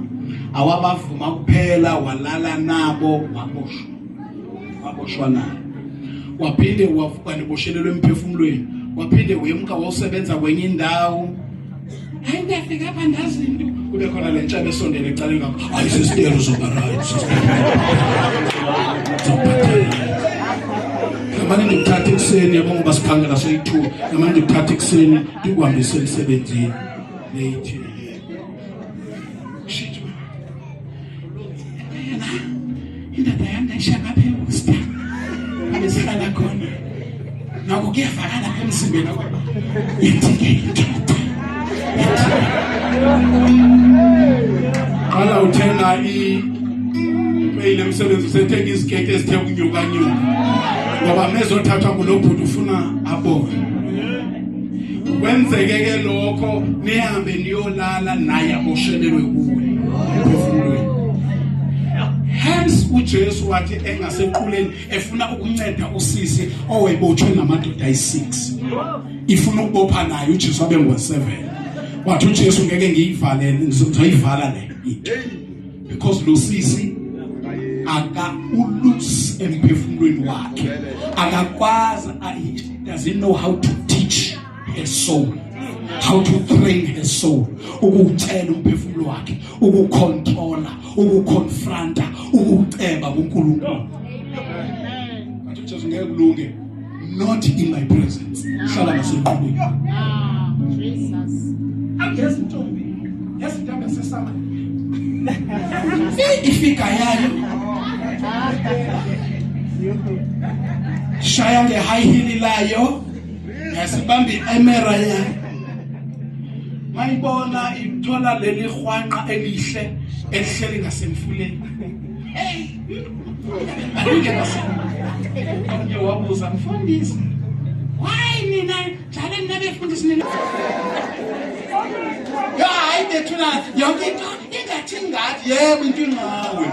awabavuma kuphela, walala nabo, waboshwa, waboshwa naye, waphinde wavuka neboshelelwe emphefumulweni, waphinde wemka wawusebenza kwenye indawo. Hayi, ndiyafika apha ndazi into kube khona le ntshaba esondele ecaleni kwakho. Hayi sisitelo, uzoba right sisitelo. Ngamane ndikuthatha ekuseni, yabo, ngoba siphangela soyi-2. Ngamane ndikuthatha ekuseni ndikuhambise emsebenzini late. Shit. Yena indoda yami ndayishiya ngapha eWorcester, abesihlala khona. Nokho kuyavakala lapha emzimbeni yathi-ke indoda qala uthenga ipeyile emsebenzi, usethenga iziketi ezithe kunyukanyuka ngoba mezothathwa kulo bhuti ufuna abone. Kwenzeke ke lokho, nihambe niyolala naye, aboshelelwe kuwe emphefumulweni. Hence uJesu wathi engasequleni efuna ukunceda usisi owebotshwe namadoda ayi-6, ifuna ukubopha naye uJesu abe ngo-7, wathi uJesu, ngeke ngiyivalele, ngizoyivala le into because lo sisi aka ulose emphefumulweni wakhe, akakwazi, he doesn't know how to teach her soul, how to train her soul, ukuwutshela umphefumulo wakhe, ukucontrola, ukuconfronta, ukuceba kuNkulunkulu. Wathi uJesu, ngeke kulunge, not in my presence, hlala ngasequlwini. Jesus. Angezi intombi, yazi intombi yaseSamaria, ifika yayo shaya nge-high heel layo, yasibamba i-emera yayo, mayibona ithola leli hwanqa elihle elihleli ngasemfuleni. Hey, omnye wabuza, mfundisi, why nina njalo nina befundisi nina ya hayi bethuna yonke into ingathi ngathi yebo into ingawe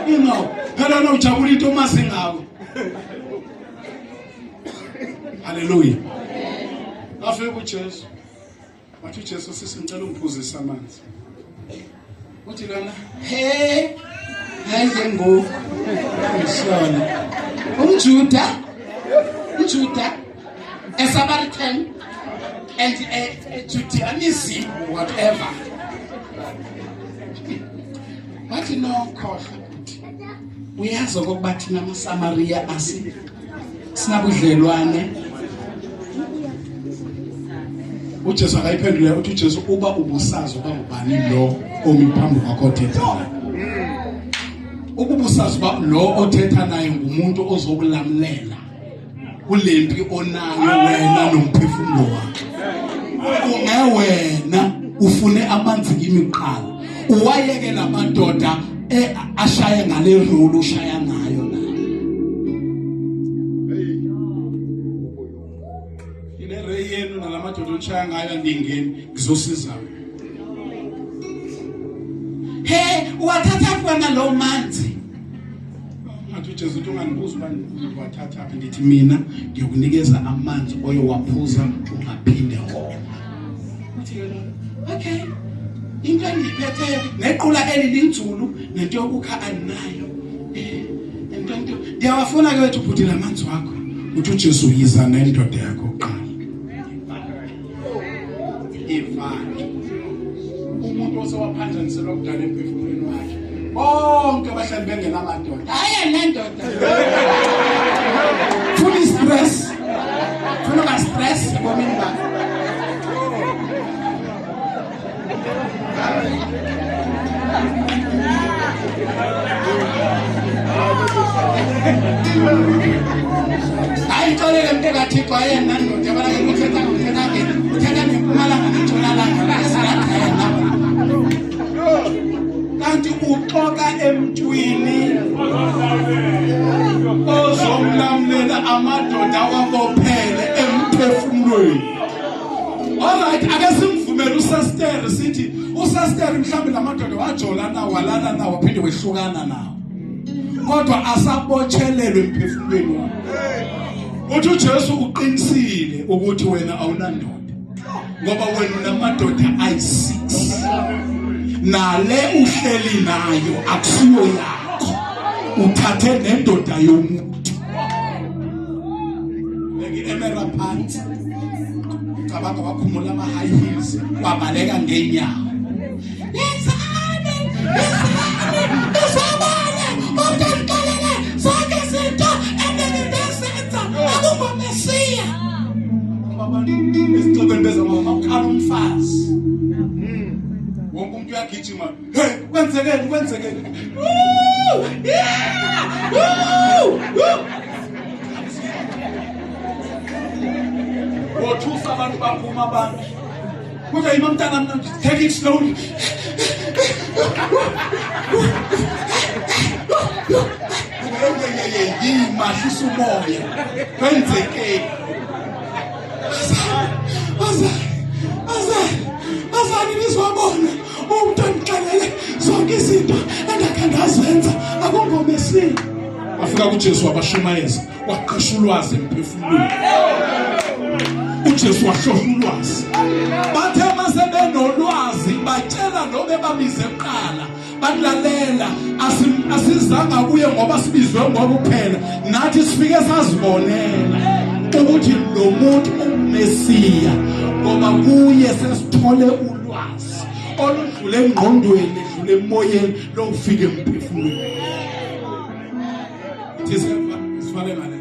ingawe phela na ujabula into omazi ngawe. Haleluya. Afika uJesu, wathi uJesu, sisi, ngicela ungiphuzise amanzi. Uthi lona, he, hayi ke ngoku ngihlona umjuda. UmJuda, a Samaritan and a Judaism, whatever. Wathi no, khohlwa ukuthi uyazi okokuba thina amaSamariya asi sinabudlelwane. UJesu akayiphendule, uthi uJesu uba ubusazi uba ngubani lo omi phambi kwakho othetha naye, ukuba usazi uba lo othetha naye ngumuntu ozokulamlela kule mpi onayo wena nomphefumulo wakho, ungewena ufune amanzi kimi kuqala, uwayeke lamadoda ashaye ngale role ushaya ngayo la ile rey yenu nalamadoda onishaya ngayo, andingeni, ngizosiza. He, uwathatha wena lo manzi? Ngathi uJesu uthi ungandibuza uba ndiwathatha phi, ndithi mina ngiyokunikeza amanzi oyowaphuza ungaphinde woma. Uthi ke lona, okay, into endiyiphetheyo nequla eli linzulu nento yokukha andinayo. Into nto ndiyawafuna ke wethu bhuti la manzi wakho. Uthi uJesu yiza nendoda yakho kuqala. Ivani umuntu osewaphanjaniselwa kudala emphefumulweni wakhe, bonke abahlali bengenamadoda. Hayi, nendoda funa i-stress, funa unga-stress ebomini bakho. Hayi, xolele mntu kaThixo, ayena ndoda yabona ke, uthetha uthetha uthetha ngempumalanga nentshonalanga esingathena, kanti uxoka emntwini ozomlamlela amadoda awabophele emphefumulweni. Alright, ake simvumele usastere, sithi usastere mhlawumbe lamadoda wajola nawo, walala nawo, waphinde wehlukana nawo, kodwa asabotshelelwe emphefumulweni wakhe. Uthi uJesu uqinisile ukuthi wena awunandoda, ngoba wena unamadoda ayi-6, nale uhleli nayo akusiyo yakho, uthathe nendoda yomuntu. Beka i-emera phansi, cabanga, wakhumula ama-high heels, wabaleka ngeenyawo. Yenzani, yenzani, uzabone umntu andixelele zonke izinto endake ndezenza, akungomesiya. Abantu esixekweni beza ngoba makukhala umfazi, wonke umuntu uyagijima, hey, kwenzekeni, kwenzekeni? Woo! Yeah! Woo! Woo! Wothusa abantu, baphuma abantu, kodwa yima mntana, mna, take it slowly. Yima, hlisa umoya, kwenzekeni? Bazali, bazali, bazali, nizwabona umntu andixelele zonke izinto endakhe ndazenza, akungomesiya. Wafika kuJesu, wabashumayeza, waqasha ulwazi emphefumulweni. UJesu wahlohla ulwazi, bathe mase benolwazi batshela lo bebabize kuqala, bakulalela, asizanga kuye ngoba sibizwe ngoba kuphela, nathi sifike sazibonela ukuthi lo muntu ungumesiya, ngoba kuye sesithole ulwazi oludlule engqondweni, edlule emoyeni, lokufika emphefumulweni. Sifale ngale,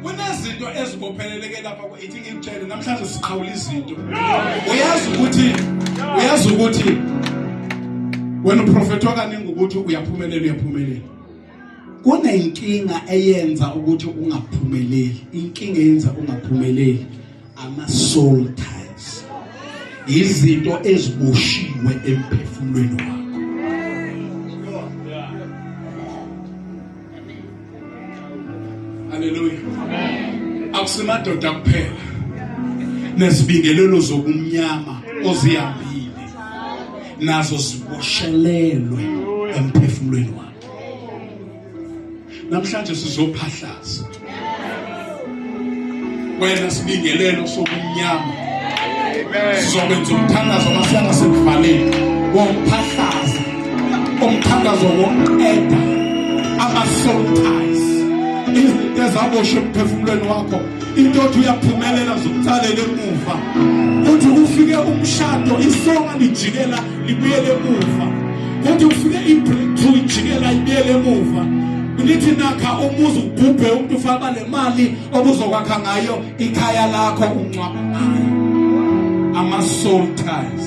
kunezinto ezibopheleleke lapha. Ithi ngikutshele namhlanje, siqhawula izinto. Uyazi ukuthi wena uprofethwa kaningi ukuthi uyaphumelela, uyaphumelela. Kunenkinga eyenza ukuthi ungaphumeleli. Inkinga eyenza ungaphumeleli ama soul ties, izinto eziboshiwe emphefumulweni wakho. Haleluya! Akusimadoda kuphela, nezibingelelo zobumnyama ozihambile nazo ziboshelelwe emphefumulweni wakho. Namhlanje sizophahlaza wena sibingelelo sobumnyama, sizokwenza umthandazo masiyanga sekuvaleni wokuphahlaza, umthandazo wokuqeda ama-soul ties, izinto. Izinto ezaboshwa emphefumulweni wakho, into othi uyaphumelela zokuthalela emuva. Uthi kufike umshado isonga lijikela libuyele emuva. Uthi kufike i-breakthrough ijikela ibuyele emuva. Nithi nakha umuzi ubhubhe umuntu ufaka le mali obuzokwakha ngayo ikhaya lakho ungcwaba ngayo. Ama soul ties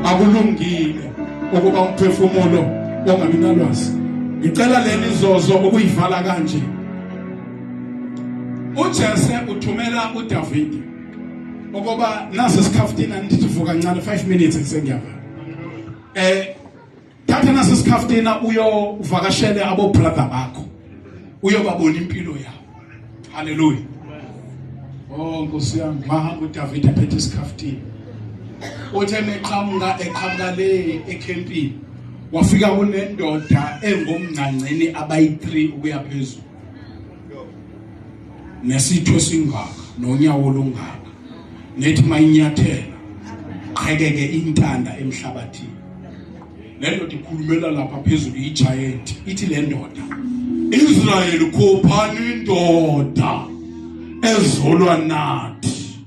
akulungile ukuba umphefumulo ongabi nalwazi. Ngicela leli zozo ukuyivala kanje. uJese uthumela uDavide ukuba nasi isikhaftina ndithi vuka kancane 5 minutes ngisengiyava. Thatha nasi isikhaftina uyovakashele abo brother bakho. Uyobabona impilo yabo. Hallelujah. Oh Nkosi yami, wahamba uDavid ephethe isikhaftina. Uthe meqhamuka eqhamuka le ekhempini. Wafika kunendoda engomngcangceni abayi3 ukuya phezulu. Nesitho esingaka nonyawo olungaka. Nethi mayinyathela qhekeke intanda emhlabathini. Le ndoda ikhulumela lapha phezulu i-giant ithi le ndoda Israel khuphani indoda ezolwa nathi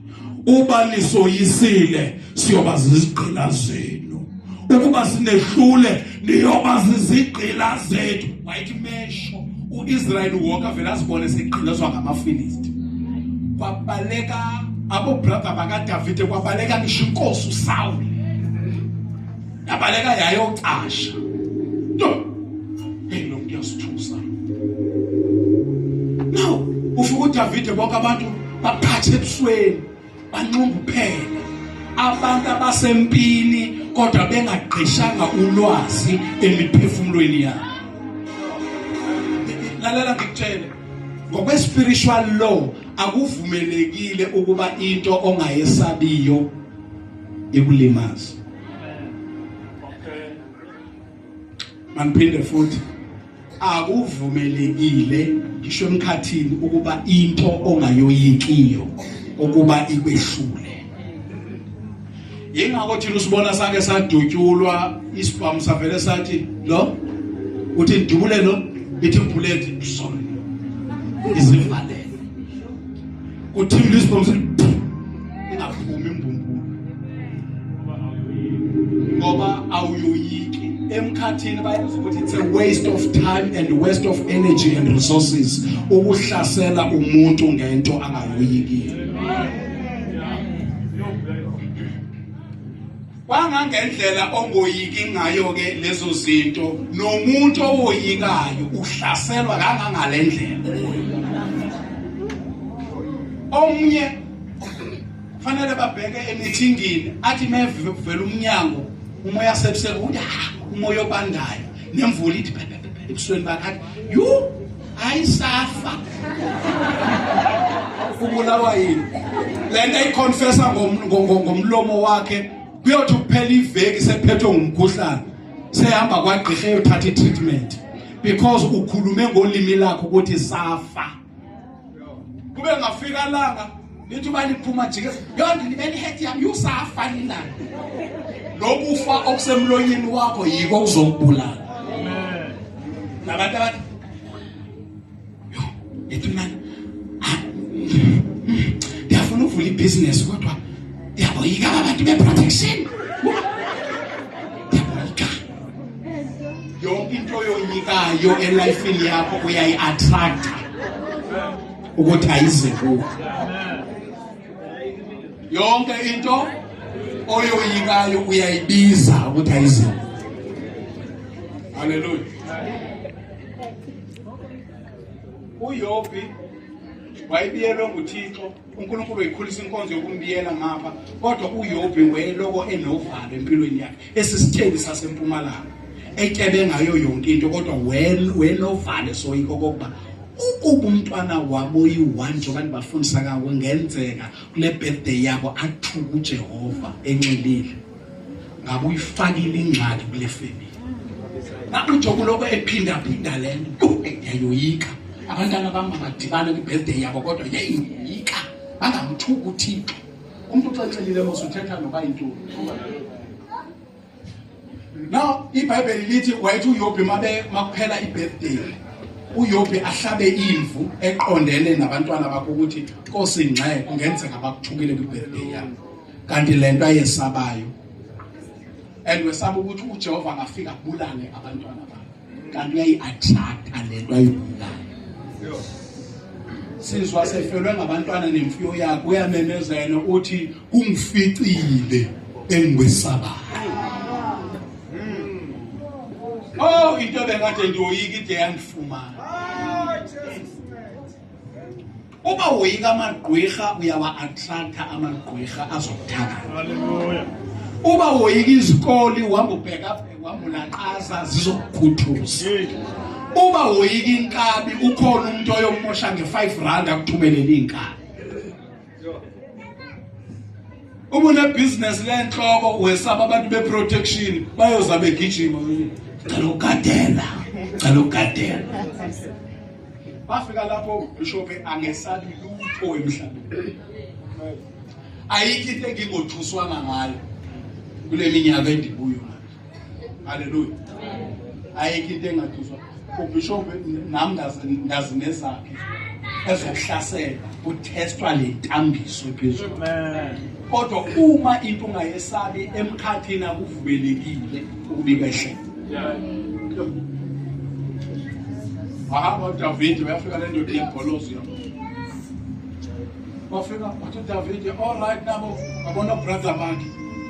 uba nisoyisile siyoba zizigqila zenu ukuba sinehlule niyoba zizigqila zethu wayithi mesho uIsrael wonke avele azibone segqilazwa ngamaFilisti kwabaleka abo brother bakaDavide kwabaleka ngisho inkosi uSawule yabaleka yayocasha no hey lo muntu uyasithusa now ufika uDavide bonke abantu baphathe ebusweni banxunguphele abantu abasempini kodwa bengagqishanga ulwazi emiphefumulweni yabo. Lalela ngikutshele, ngokwe spiritual law akuvumelekile ukuba into ongayesabiyo ikulimaze. Maniphinde futhi, akuvumelekile ngisho emkhathini ukuba into ongayoyikiyo ukuba ikwehlule. Yingakho thina usibona sake sadutyulwa isibhamu savele sathi lo uthi dubule lo ithi bullet sorry izivalele kuthimla isibhamu sithi ingaphumi imbumbulu ngoba awuyoyiki emkhathini. Bayazi ukuthi it's a waste of time and waste of energy and resources ukuhlasela umuntu ngento angayoyikiyo. Kwangangendlela ongoyiki ngayo ke lezo zinto, nomuntu owoyikayo uhlaselwa kangangalendlela. Omnye fanele babheke emithingini athi mevela umnyango umoya sebusuku uthi umoya obandayo nemvula ithi pepepepe ebusweni bakhe athi yu ayisafa ubulawa yini lento ayiconfessa ngomlomo wakhe. Kuyothi kuphela iveki sephethwe ngumkhuhlane sehamba kwagqirha eyothatha i-treatment because ukhulume ngolimi lakho ukuthi safa. Kube ngafika langa lithi uba liphuma jike yonke libele ihead yami yusafa lilanga lokufa okusemlonyeni wakho yiko kuzokubulala. Nabantu abathi yo ethi mani ndiyafuna uvula ibhizinesi kodwa ndiyaboyika abantu be-protection, ndiyaboyika. Yonke into oyoyikayo elifini yakho uyayi-attracta ukuthi ayize kuwe. Yonke into oyoyikayo uyayibiza ukuthi ayize. Haleluya. UYobi wayebiyelwe nguThixo, uNkulunkulu wayikhulisa inkonzo yokumbiyela ngapha, kodwa uYobi wayeloko enovalo empilweni yakhe. Esisithembi sasempumalanga etyebe ngayo yonke into, kodwa wenovalo soyika okokuba ukuba umntwana wabo oyi-one njengoba ndibafundisa kangako kungenzeka kule birthday yabo athuke uJehova enxilile, ngabe uyifakile ingxaki kule family. Ngabe uJobe uloko ephindaphinda le nto, ndiyayoyika abantwana bam mabadibane kwi-birthday yabo, kodwa yeyoyika bangamthuki uThixo. Umuntu uxexelile mos uthetha noba yintoni. Now iBhayibheli lithi wayethi uYobhi mabe makuphela i-birthday uYobhi ahlabe imvu eqondene nabantwana bakho ukuthi Nkosi ngxe kungenzeka bakuthukile kwi-birthday yami kanti lento ayesabayo and wesaba ukuthi uJehova angafika abulale abantwana bakhe kanti uyayi-attracta lento ayibulayo sizwa sefelwe ngabantwana nemfuyo yakhe uyamemezela uthi kungificile engikwesabayo. Oh, into ebengade ndiyoyika ide yandifumana. Uba woyika amagqwirha uyawa-attracta amagqwirha azokuthakatha. Hallelujah. Uba woyika izikoli uhamba ubheka uhamba ulaqaza zizokukhuthuza. Uba woyika inkabi ukhona umuntu oyomosha nge-5 rand akuthumelele inkabi. Uma unebhizinesi lenhloko wesaba abantu be-protection bayoza begijima cela ugadela cela ugadela bafika lapho ubishop angesabi lutho emhlabeni ayikho into engingothuswanga ngayo kule minyaka endikuyo manje haleluya ayikho into engathuswa ubishop nami ngazi nezakhe ezokuhlasela kuthestwa le ntambiso ephezulu kodwa uma into ungayesabi emkhathini akuvumelekile ukubika ehlelo wahamba uDavide uyafika le ndoda iyagoloza yabo wafika wathi uDavide all right nabo wabona brother bakhe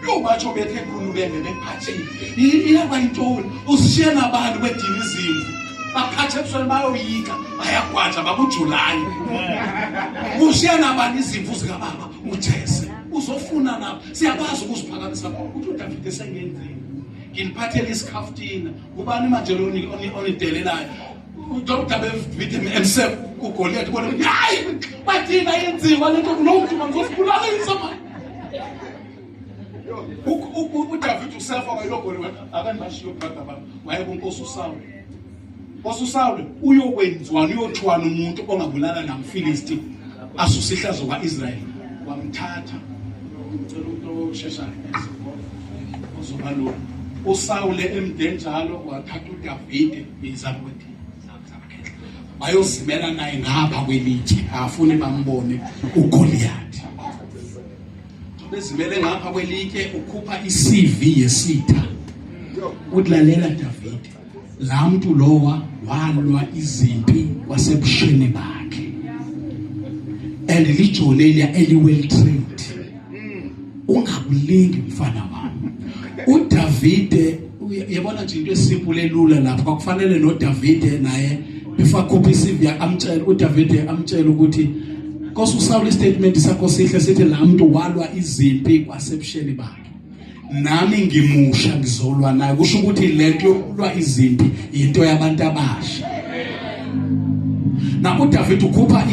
yo batsho bethe khululeke bephathile iyaba yintoni usishiye nabantu kwedini izimvu baphathe ebusweni bayoyika bayagwaja babujulayi ushiye nabani izimvu zikababa ujese uzofuna nabo siyakwazi ukuziphakamisa uthi uDavide sengenzeni nginiphathele isikhaftina ubani manje lo onidelelayo uDr David himself uGoliath bona ukuthi hayi bathina yenziwa lento kulo muntu mangizosibulalisa manje uDavid usefa kwayilogoli akanibashiyo brother bami waye kunkosi uSawule Nkosi uSawule uyokwenziwani uyothiwani umuntu ongabulala namFilisti asuse ihlazo kwa-Israyeli wamthatha ngicela umuntu osheshayo uzoba lula uSawule emde njalo wathatha uDavide izakwethu bayozimela naye ngapha kwelitshe afune bambone uGoliath bezimele ngapha kwelitshe ukhupha iCV yesitha uthi lalela Davide la mntu lowa walwa izimpi kwasebusheni bakhe and lijoni eliya eli well trained ungakulingi mfana wami uDavide yabona nje into esimple elula lapha kwakufanele noDavide naye before akhuphe isivi amtshele uDavide amtshele ukuthi Nkosi uSawuli istatement sakho sihle sithi la muntu walwa izimpi kwasebusheni bakhe nami ngimusha ngizolwa naye kusho ukuthi lento yokulwa izimpi into yabantu abasha na uDavid ukhupha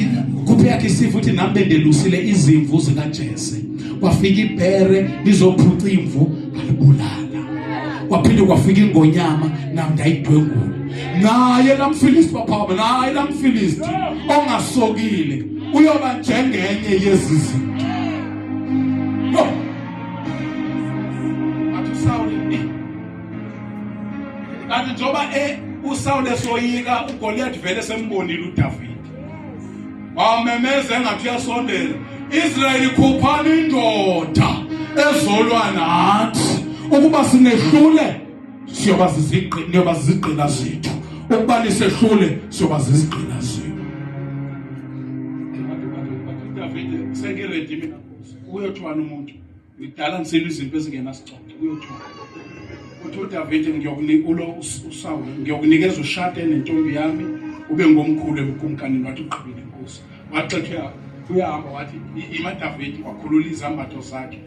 ukhupha yakhe isifu uthi nami bendelusile izimvu zikaJese kwafika ibhere lizophuca imvu balibulala kwaphinde kwafika ingonyama nami ndayidwengula naye lamfilisti baphakama naye lamfilisti ongasokile uyoba njengenye yezi zinto no athi uSawule kanti njengoba e uSawule soyika uGoliath vele sembonile uDavid wamemeza engathi uyasondela Israyeli khuphani indoda ezolwa nathi ukuba sinehlule siyoba zizigqila niyoba zizigqila zethu ukuba nisehlule siyoba zizigqila zenu uDavid sengiredi mina uyothiwani umuntu ngidala ngisilwa izinto ezingenasicoco uyothiwa uthi uDavide ngiyokunika ulo uSawule ngiyokunikeza ushade nentombi yami ube ngomkhulu ebukumkanini wathi ugqibile inkosi waxetha uyahamba wathi ima Davide wakhulula izambatho zakhe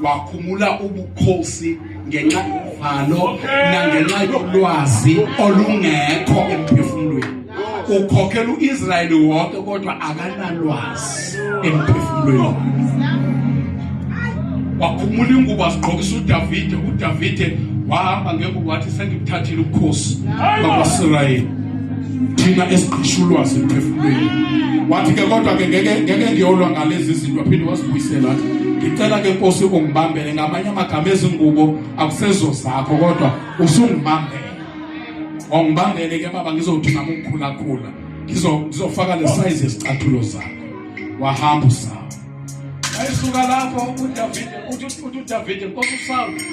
wakhumula ubukhosi ngenxa yovalo nangenxa yolwazi olungekho emphefumulweni ukhokhela uIsrayeli wonke kodwa akanalwazi emphefumulweni wakhumula ingubo asigqokisa uDavide uDavide wahamba ngengubo wathi sengibuthathile ubukhosi bakwaSirayeli thina esigqisha ulwazi emphefumulweni wathi ke kodwa ke ngeke ngeke ngiyolwa ngalezi zinto aphinde wasibuyisela wathi ngicela ke Nkosi ungibambele ngamanye amagama ezingubo akusezo zakho kodwa usungibambele. Ongibambele ke baba, ngizothi nami ukukhulakhula ngizofaka le size yesicathulo zakho. Wahamba uSawuli. Ayisuka lapho uDavide, uthi uDavide, Nkosi uSawuli,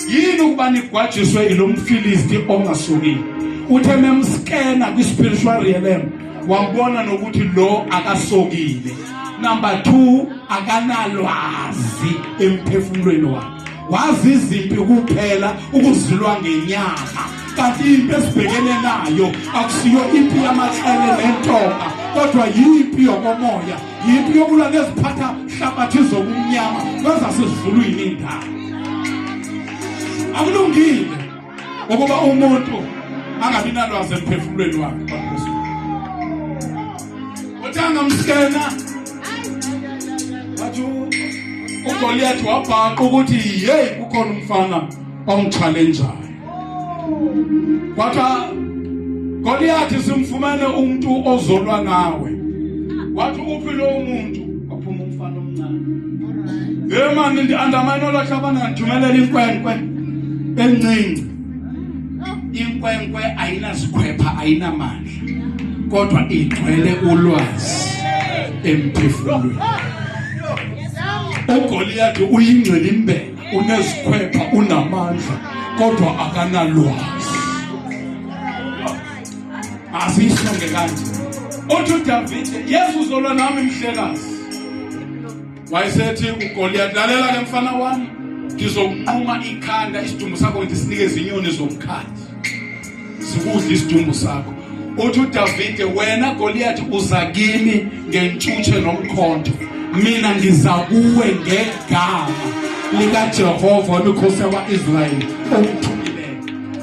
yini ukuba nigwajiswe ilo mFilisti ongasukile? Uthe memskena kwi-spiritual realm, wambona nokuthi lo akasokile. Number 2, akanalwazi emphefumulweni wakhe. Wazi izimpi kuphela ukuzilwa ngenyama, kanti impi esibhekene nayo akusiyo impi yamaxele nentonga, kodwa yimpi yokomoya, yimpi yokulwa neziphatha hlabathi zobumnyama kwezasezulwini indawo. Akulungile ukuba umuntu angabi nalwazi emphefumulweni wakhe. Uthi angamskena, wathi uGoliath wabhaqa ukuthi hey, kukhona umfana ongichallengeayo. Kwathiwa Goliath, simfumene umuntu ozolwa nawe. Wathi uphi lo muntu? Waphuma umfana omncane. Hey man, ndi-undermine olahlabana, ngithumelela inkwenkwe encinci. Inkwenkwe ayinazikhwepha, ayinamandla, kodwa igcwele ulwazi emphefumulweni. uGoliath uyingcilimbela, unezikhwepha, unamandla, kodwa akanalwazi. Asisonge kanje. Uthi uDavide, Yesu uzolwa nami mhlekazi. Wayesethi uGoliath, lalela ke mfana wami, ngizokunquma ikhanda, isidumbu sakho ngisinikeze inyoni zomkhathi, sikudla isidumbu sakho. Uthi uDavide, wena Goliath uza kimi ngentshutshe nomkhonto, mina ngiza kuwe ngegama likaJehova wemikhosi yakwa-Israyeli omthumileyo.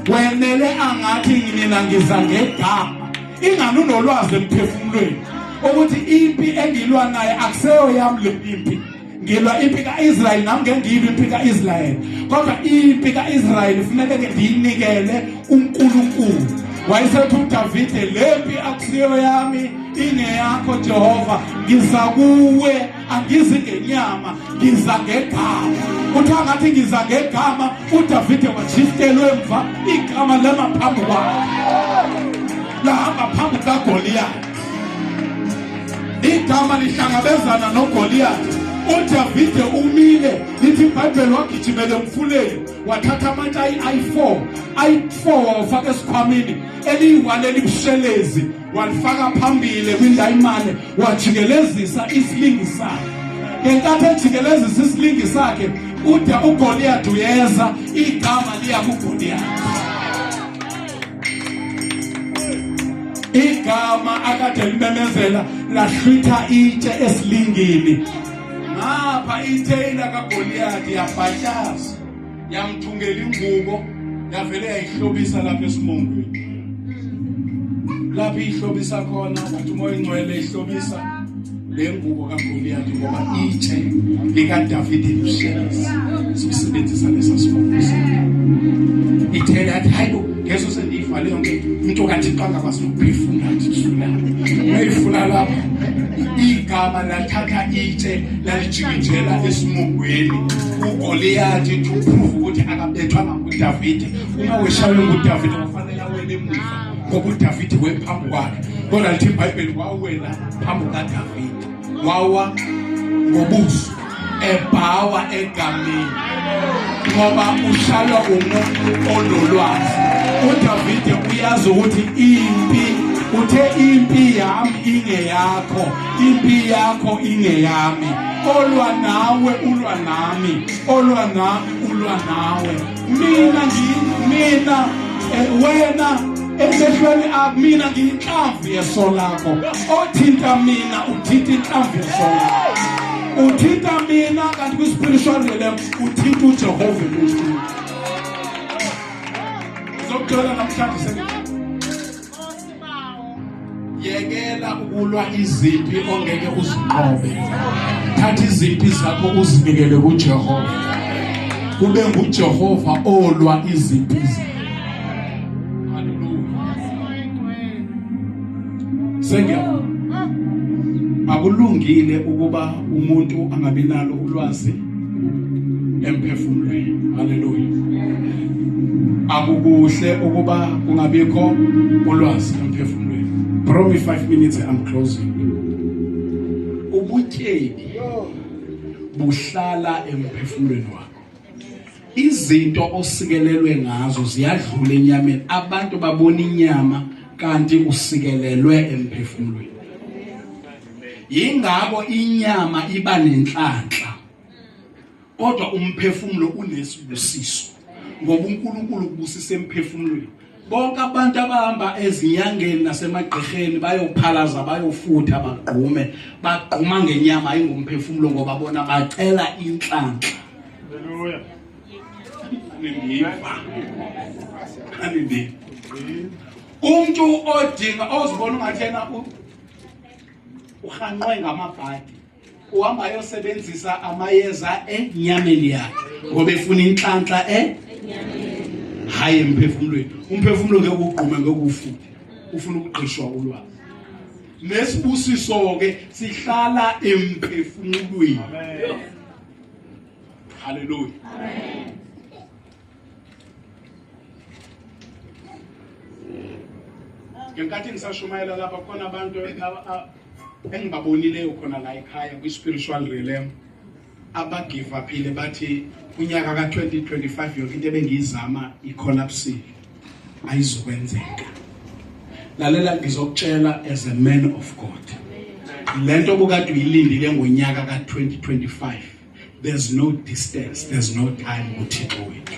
Wenele angathi mina ngiza ngegama, ingani unolwazi emphefumulweni ukuthi impi engilwa naye akuseyo yami le impi, ngilwa impi ka-Israyeli, nami ngeke ngiyilwe impi ka-Israyeli, kodwa impi ka-Israyeli kufuneke ke ndiyinikele uNkulunkulu. Wayesethi uDavide, le mpi akusiyo yami, ingeyakho Jehova, ngiza kuwe, angizi ngenyama, ngiza ngegama. Uthi angathi ngiza ngegama, uDavide wajiftelwe emva, igama lema phambi kwakhe, lahamba phambi kukaGoliyathi. Igama lihlangabezana noGoliyathi. uDavide umile, lithi iBhayibheli wagijimela emfuleni, wathatha amatshe ayi-4 ayi-4 wawafaka esikhwameni eliyi-1 elibushelezi, walifaka phambili kwindayimane, wajikelezisa isilingi sakhe. Ngenkathi ejikelezisa isilingi sakhe, ude uGoliyathi uyeza, igama liya kuGoliyathi. Igama akade limemezela lahlwitha itshe esilingini. Ngapha itheyila kaGoliyathi yabhatyaza, yamthungela ingubo, yavele yayihlobisa lapha esimongweni. Lapho ihlobisa khona, wathi uMoya oNgcwele ihlobisa le ngubo kaGoliyathi, ngoba itshe likaDavide lushelezi sikusebenzisa lesa sifongo. Ithele yathi hayibo, ngeso sendiyivale yonke into kaThixo angakwazi nokuphefumula, ndifuna uyifuna lapha. Igama lathatha itshe lalijikijela esimongweni uGoliyathi to prove ukuthi akabethwanga nguDavide. Uma weshaywe nguDavide kufanele awele emuva, ngoba uDavide wephambi kwakhe. Kodwa lithi iBhayibheli wawela phambi kukaDavide, wawa ngobuso ebhawa egameni, ngoba ushaywa umuntu onolwazi. uDavide uyazi ukuthi impi, uthe impi yami ingeyakho, impi yakho ingeyami, olwa nawe ulwa nami, olwa nami ulwa nawe. Mina mina wena emehlweni akho mina ngiyinhlamvu yeso lakho, othinta mina uthinta inhlamvu yeso lakho, uthinta mina kanti kwi-spiritual realm uthinta uJehova emuntwini. Ngizokuthola namhlanje, yekela ukulwa izimpi ongeke uzinqobe. Thatha izimpi zakho uzinikele kuJehova, kube nguJehova olwa izimpi zakho. Haleluya. Sengiyavuma, akulungile ukuba umuntu angabi nalo ulwazi emphefumulweni. Haleluya. Akukuhle ukuba kungabikho ulwazi emphefumulweni. Borrow me 5 minutes, I'm closing. Ubutyebi buhlala emphefumulweni wakho. Izinto osikelelwe ngazo ziyadlula enyameni. Abantu babona inyama kanti usikelelwe emphefumulweni. Yingakho inyama iba nenhlanhla, kodwa umphefumulo unesibusiso, ngoba uNkulunkulu ukubusisa emphefumulweni. Bonke abantu abahamba ezinyangeni nasemagqirheni bayophalaza, bayofutha, bagqume, bagquma ngenyama ayingumphefumulo, ngoba bona bacela inhlanhla. Haleluya. Andiva, andiva. Umuntu odinga ozibona ungathi yena uhanqwe ngamabhadi, uhamba ayosebenzisa amayeza enyameni yakhe ngoba efuna inhlanhla hayi emphefumulweni. Umphefumulo ngeke ugqume, ngeke ufuthe, ufuna ukugqishwa ulwazi. Nesibusiso ke sihlala emphefumulweni. Haleluya. Amen. Ngenkathi ngisashumayela lapha, khona abantu engibabonileyo khona la ekhaya kwi-spiritual realm abagive uphile, bathi unyaka ka-2025 yonke into ebengiyizama icollapsile, ayizukwenzeka. Lalela, ngizokutshela as a man of God, lento obukade uyilindile ngonyaka ka-2025, there's no distance, there's no time kuThixo wethu.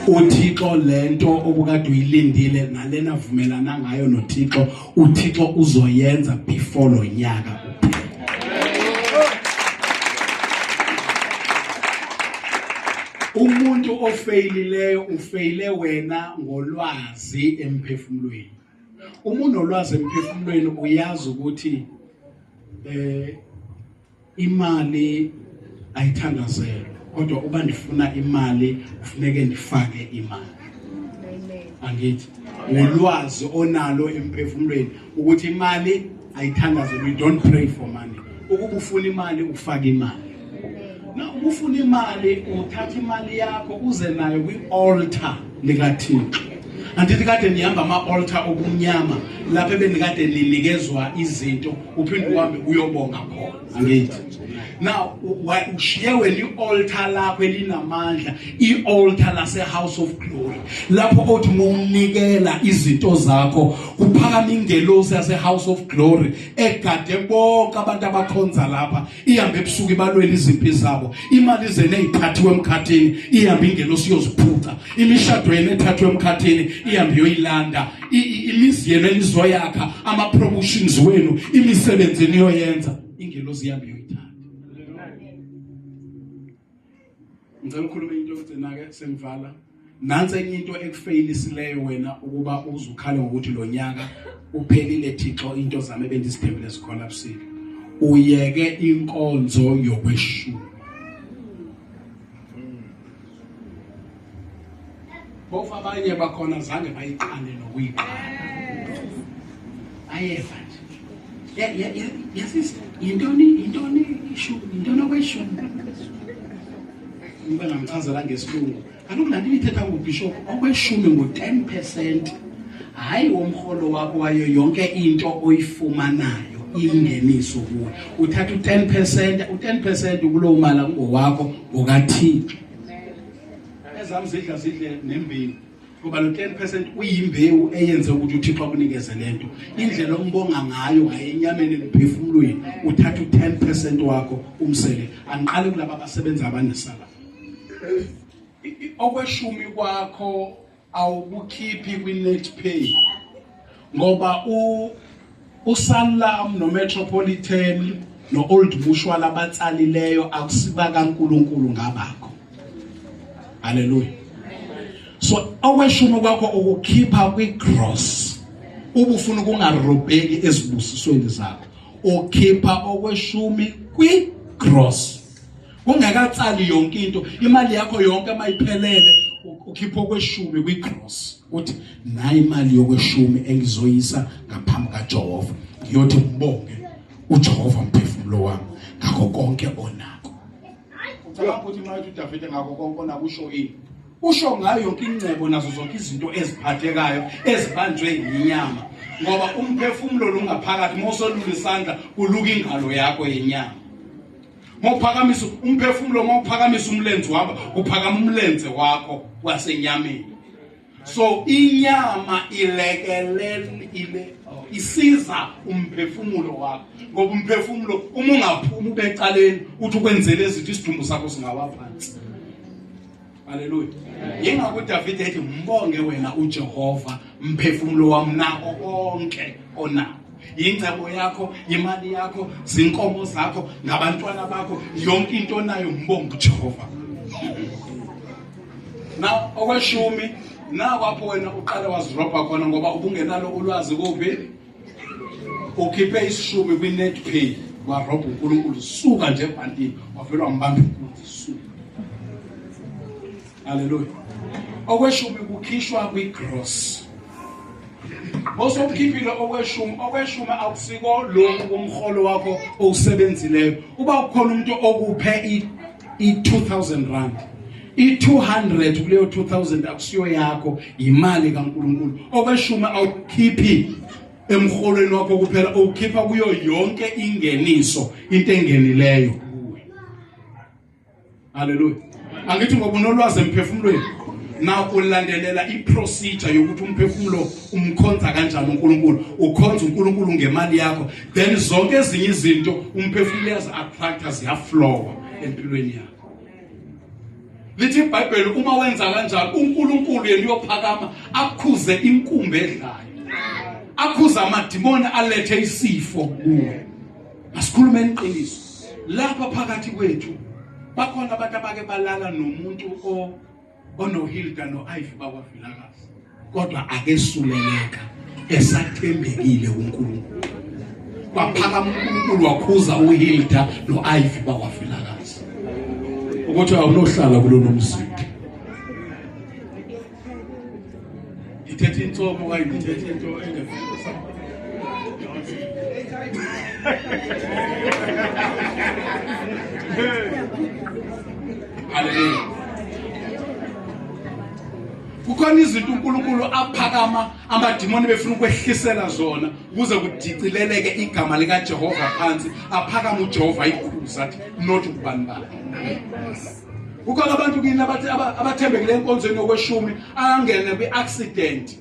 uThixo lento obukade uyilindile nalena vumelana ngayo noThixo, uThixo uzoyenza before lo nyaka uphela. Umuntu ofeyilileyo ufeyile wena ngolwazi emphefumulweni. Uma unolwazi emphefumulweni uyazi ukuthi imali ayithandazelwa, kodwa uba ndifuna imali kufuneke ndifake imali. Angithi ngolwazi onalo emphefumulweni ukuthi imali ayithandazelwa, you don't pray for money. Ukuba ufuna imali ufaka imali. Na ubufuna imali uthatha imali yakho uze nayo kwi-altar likaThixo. Andithi kade nihamba ama-altar obumnyama lapho ebenikade ninikezwa izinto, uphinde uhambe uyobonga khona. Angithi now ushiye wena i-altar lakho elinamandla, i-altar lase-House of Glory, lapho othi mowunikela izinto zakho kuphakama ingelosi yase-House of Glory egade bonke abantu abakhonza lapha, ihambe ebusuku ibalwela izimpi zabo. Imali zene ezithathiwe emkhathini ihambe ingelosi iyoziphuca. Imishado yenu ethathwe emkhathini ihambe iyoyilanda. Imizi yenu enizoyakha, ama-promotions wenu, imisebenzi eniyoyenza, ingelosi ihambe iyoyithatha. Ngicela ukukhuluma into yokugcina-ke sengivala. Nansi enye into ekufeyilisileyo wena ukuba uze ukhale ngokuthi lo nyaka uphelile, Thixo, into zami ebendizithembile zicollapsile. Uyeke inkonzo yokweshumi. Bofa abanye bakhona zange bayiqale nokuyiqala, ayeva nje. Yes, yintoni, yintoni ishumi, yintoni okweshumi? Ngibe ngamchazela ngesilungu kaloku laa nto ibithetha ngubhishophu, okweshumi ngu-10%, hayi womrholo wakho, wayo yonke into oyifumanayo ingeniso kuwe. Uthatha u-10%, u-10% kulowo mali akungowakho, ngokaThixo. Ezam zidla zidle nembewu, ngoba lo 10% uyimbewu eyenze ukuthi uThixo akunikeze lento. Indlela ombonga ngayo hayi enyameni, emphefumulweni, uthatha u-10% wakho umsele. Angiqale kulaba abasebenza abanesala. Okweshumi kwakho awukukhiphi kwi-net pay, ngoba uSanlam noMetropolitan no-Old Mutual abatsalileyo akusiba kaNkulunkulu, ngabakho. Haleluya. So okweshumi kwakho ukukhipha kwi-gross. Ubufuna ukungarobheki ezibusisweni zakho, ukhipha okweshumi kwi-gross kungekatsali yonke into. Imali yakho yonke mayiphelele, ukhipha okweshumi kwi-gross, uthi nayi imali yokweshumi engizoyisa ngaphambi kaJehova, ngiyothi ngibonge uJehova mphefumulo wami ngakho konke onako. Ucabanga ukuthi uma uthi uDavide ngakho konke onako usho ini? Usho ngayo yonke ingcebo nazo zonke izinto eziphathekayo ezibanjwe yinyama, ngoba umphefumulo lungaphakathi. Mawusolula isandla kuluka ingalo yakho yenyama. Mawuphakamisa umphefumulo, mawuphakamisa umlenze wakho, uphakama umlenze wakho wasenyameni. So inyama ilekelele ile isiza umphefumulo wakho, ngoba umphefumulo uma ungaphuma ubecaleni uthi ukwenzele izinto, isidumbu sakho singawa phansi. Haleluya. Yingakho uDavide ethi mbonge wena uJehova mphefumulo wami nako konke onako. Yingcebo yakho, imali yakho, zinkomo zakho, ngabantwana bakho, yonke into onayo mbonge uJehova. Na okweshumi nakwapho wena uqale wazirobha khona ngoba ubungenalo ulwazi kuphi? Ukhiphe isishumi kwi-net pay warobha uNkulunkulu, suka nje ebhantini wavele wambamba inkunzi, suka. Haleluya. Okweshumi kukhishwa kwi-gross. Bosokukhiphile okweshumi, okweshumi akusiko lokhu kumholo wakho owusebenzileyo. Uba kukhona umuntu okuphe i-2000 rand, i-200 kuleyo 2000 akusiyo yakho, imali kaNkulunkulu. Okweshumi awukhiphi emholweni wakho kuphela, ukhipha kuyo yonke ingeniso, into engenileyo kuwe. Haleluya. Angithi ngoba unolwazi emphefumulweni, na ulandelela iprocedure yokuthi umphefumulo umkhonza kanjani uNkulunkulu. Ukhonza uNkulunkulu ngemali yakho, then zonke ezinye izinto umphefumulo uyazi-attracta, ziyaflowa empilweni yakho. Lithi iBhayibheli uma wenza kanjalo uNkulunkulu yena uyophakama akhuze inkumbi edlayo, akhuze amadimoni alethe isifo kuwe. Asikhulumeni iqiniso lapha phakathi kwethu bakhona abantu abake balala nomuntu onoHilda no-Ivy bakwaVilakazi, kodwa akesuleleka esathembekile kuNkulunkulu. Kwaphakama uNkulunkulu wakhuza uHilda no-Ivy bakwaVilakazi ukuthi awunohlala kulona mzimba. Ngithethe insomo okanye ngithethe into engevele. Haleluya. Kukhona izinto uNkulunkulu aphakama amadimoni befuna ukwehlisela zona ukuze kudicileleke igama likaJehova phansi, aphakama uJehova ayikhuza athi not ukubani bakhe. Kukhona abantu kini abathi abathembekile enkonzweni yokweshumi angene kwi-accident,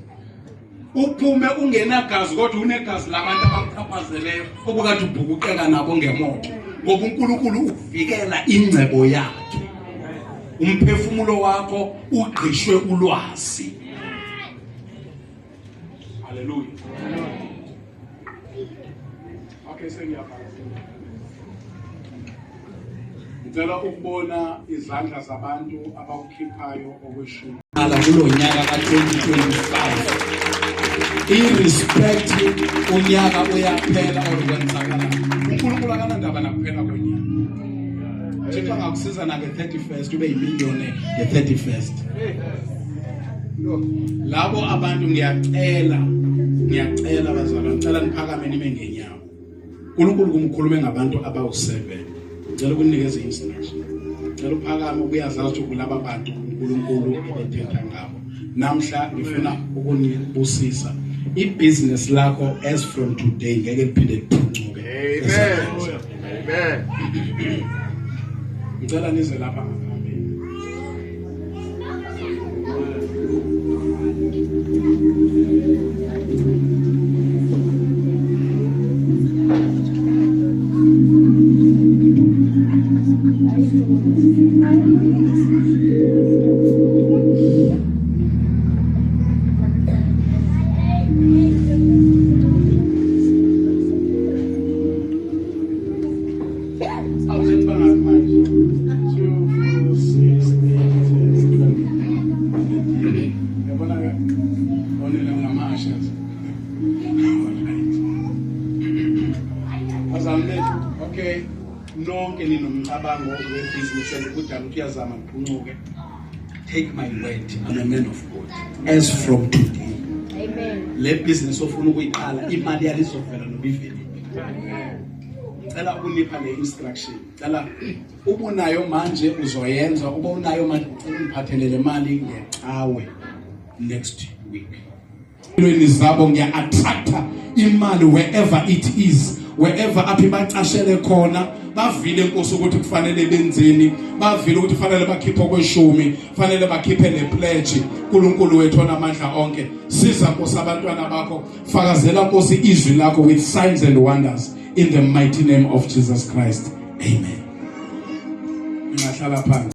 uphume ungenagazi kodwa unegazi labantu abakuchaphazeleyo obukade ubhukuqeka nabo ngemoto, ngoba uNkulunkulu uvikela ingcebo yakhe. Umphefumulo wakho ugqishwe ulwazi. Haleluya. Okay, sengiyabhala. Ngicela ukubona izandla zabantu abawukhiphayo okweshumi. Ala kulo nyaka ka-2025. I-respect unyaka uyaphela or kwenzakala. uNkulunkulu akanandaba nakuphela konyaka. Thixo angakusiza nange-31st ube yimillionaire nge-31st. Labo abantu ngiyacela, ngiyacela bazalwane, ngicela niphakame nime ngenyawo. uNkulunkulu kumkhulume ngabantu abawu-7. Ngicela ukunikeza instruction. Ngicela uphakame uyazazi ukuthi kulaba bantu uNkulunkulu ebethetha ngabo. Namhla ngifuna ukunibusisa. Ibhizinesi lakho as from today ngeke liphinde liphuncuke. Amen. Amen. Ngicela nize lapha ngaphambili. Awusethi bangaki manje? 2 4 6 8 10 12. Yabona ke onele ngama-ashes. Alright. Bazalwane bethu, okay, nonke ninomcabango webhizinisi and kudala ukuthi uyazama ngiphuncuke. Take my word, I'm a man of God. As from today. Amen. Le business ofuna ukuyiqala imali yalizovela noma ivelile. Ngicela ukunipha le instruction. Cela ubunayo manje uzoyenza, uba unayo manje ucela ungiphathele le mali ngecawe next week. Empilweni zabo ngiya-attracta imali wherever it is, wherever apho ibacashele khona. Bavile, Nkosi, ukuthi kufanele benzeni. Bavile ukuthi kufanele bakhiphe okweshumi, kufanele bakhiphe nepledge. uNkulunkulu wethu onamandla onke, siza, Nkosi, abantwana bakho. Fakazela, Nkosi, izwi lakho with signs and wonders, in the mighty name of Jesus Christ, amen. Ningahlala phansi.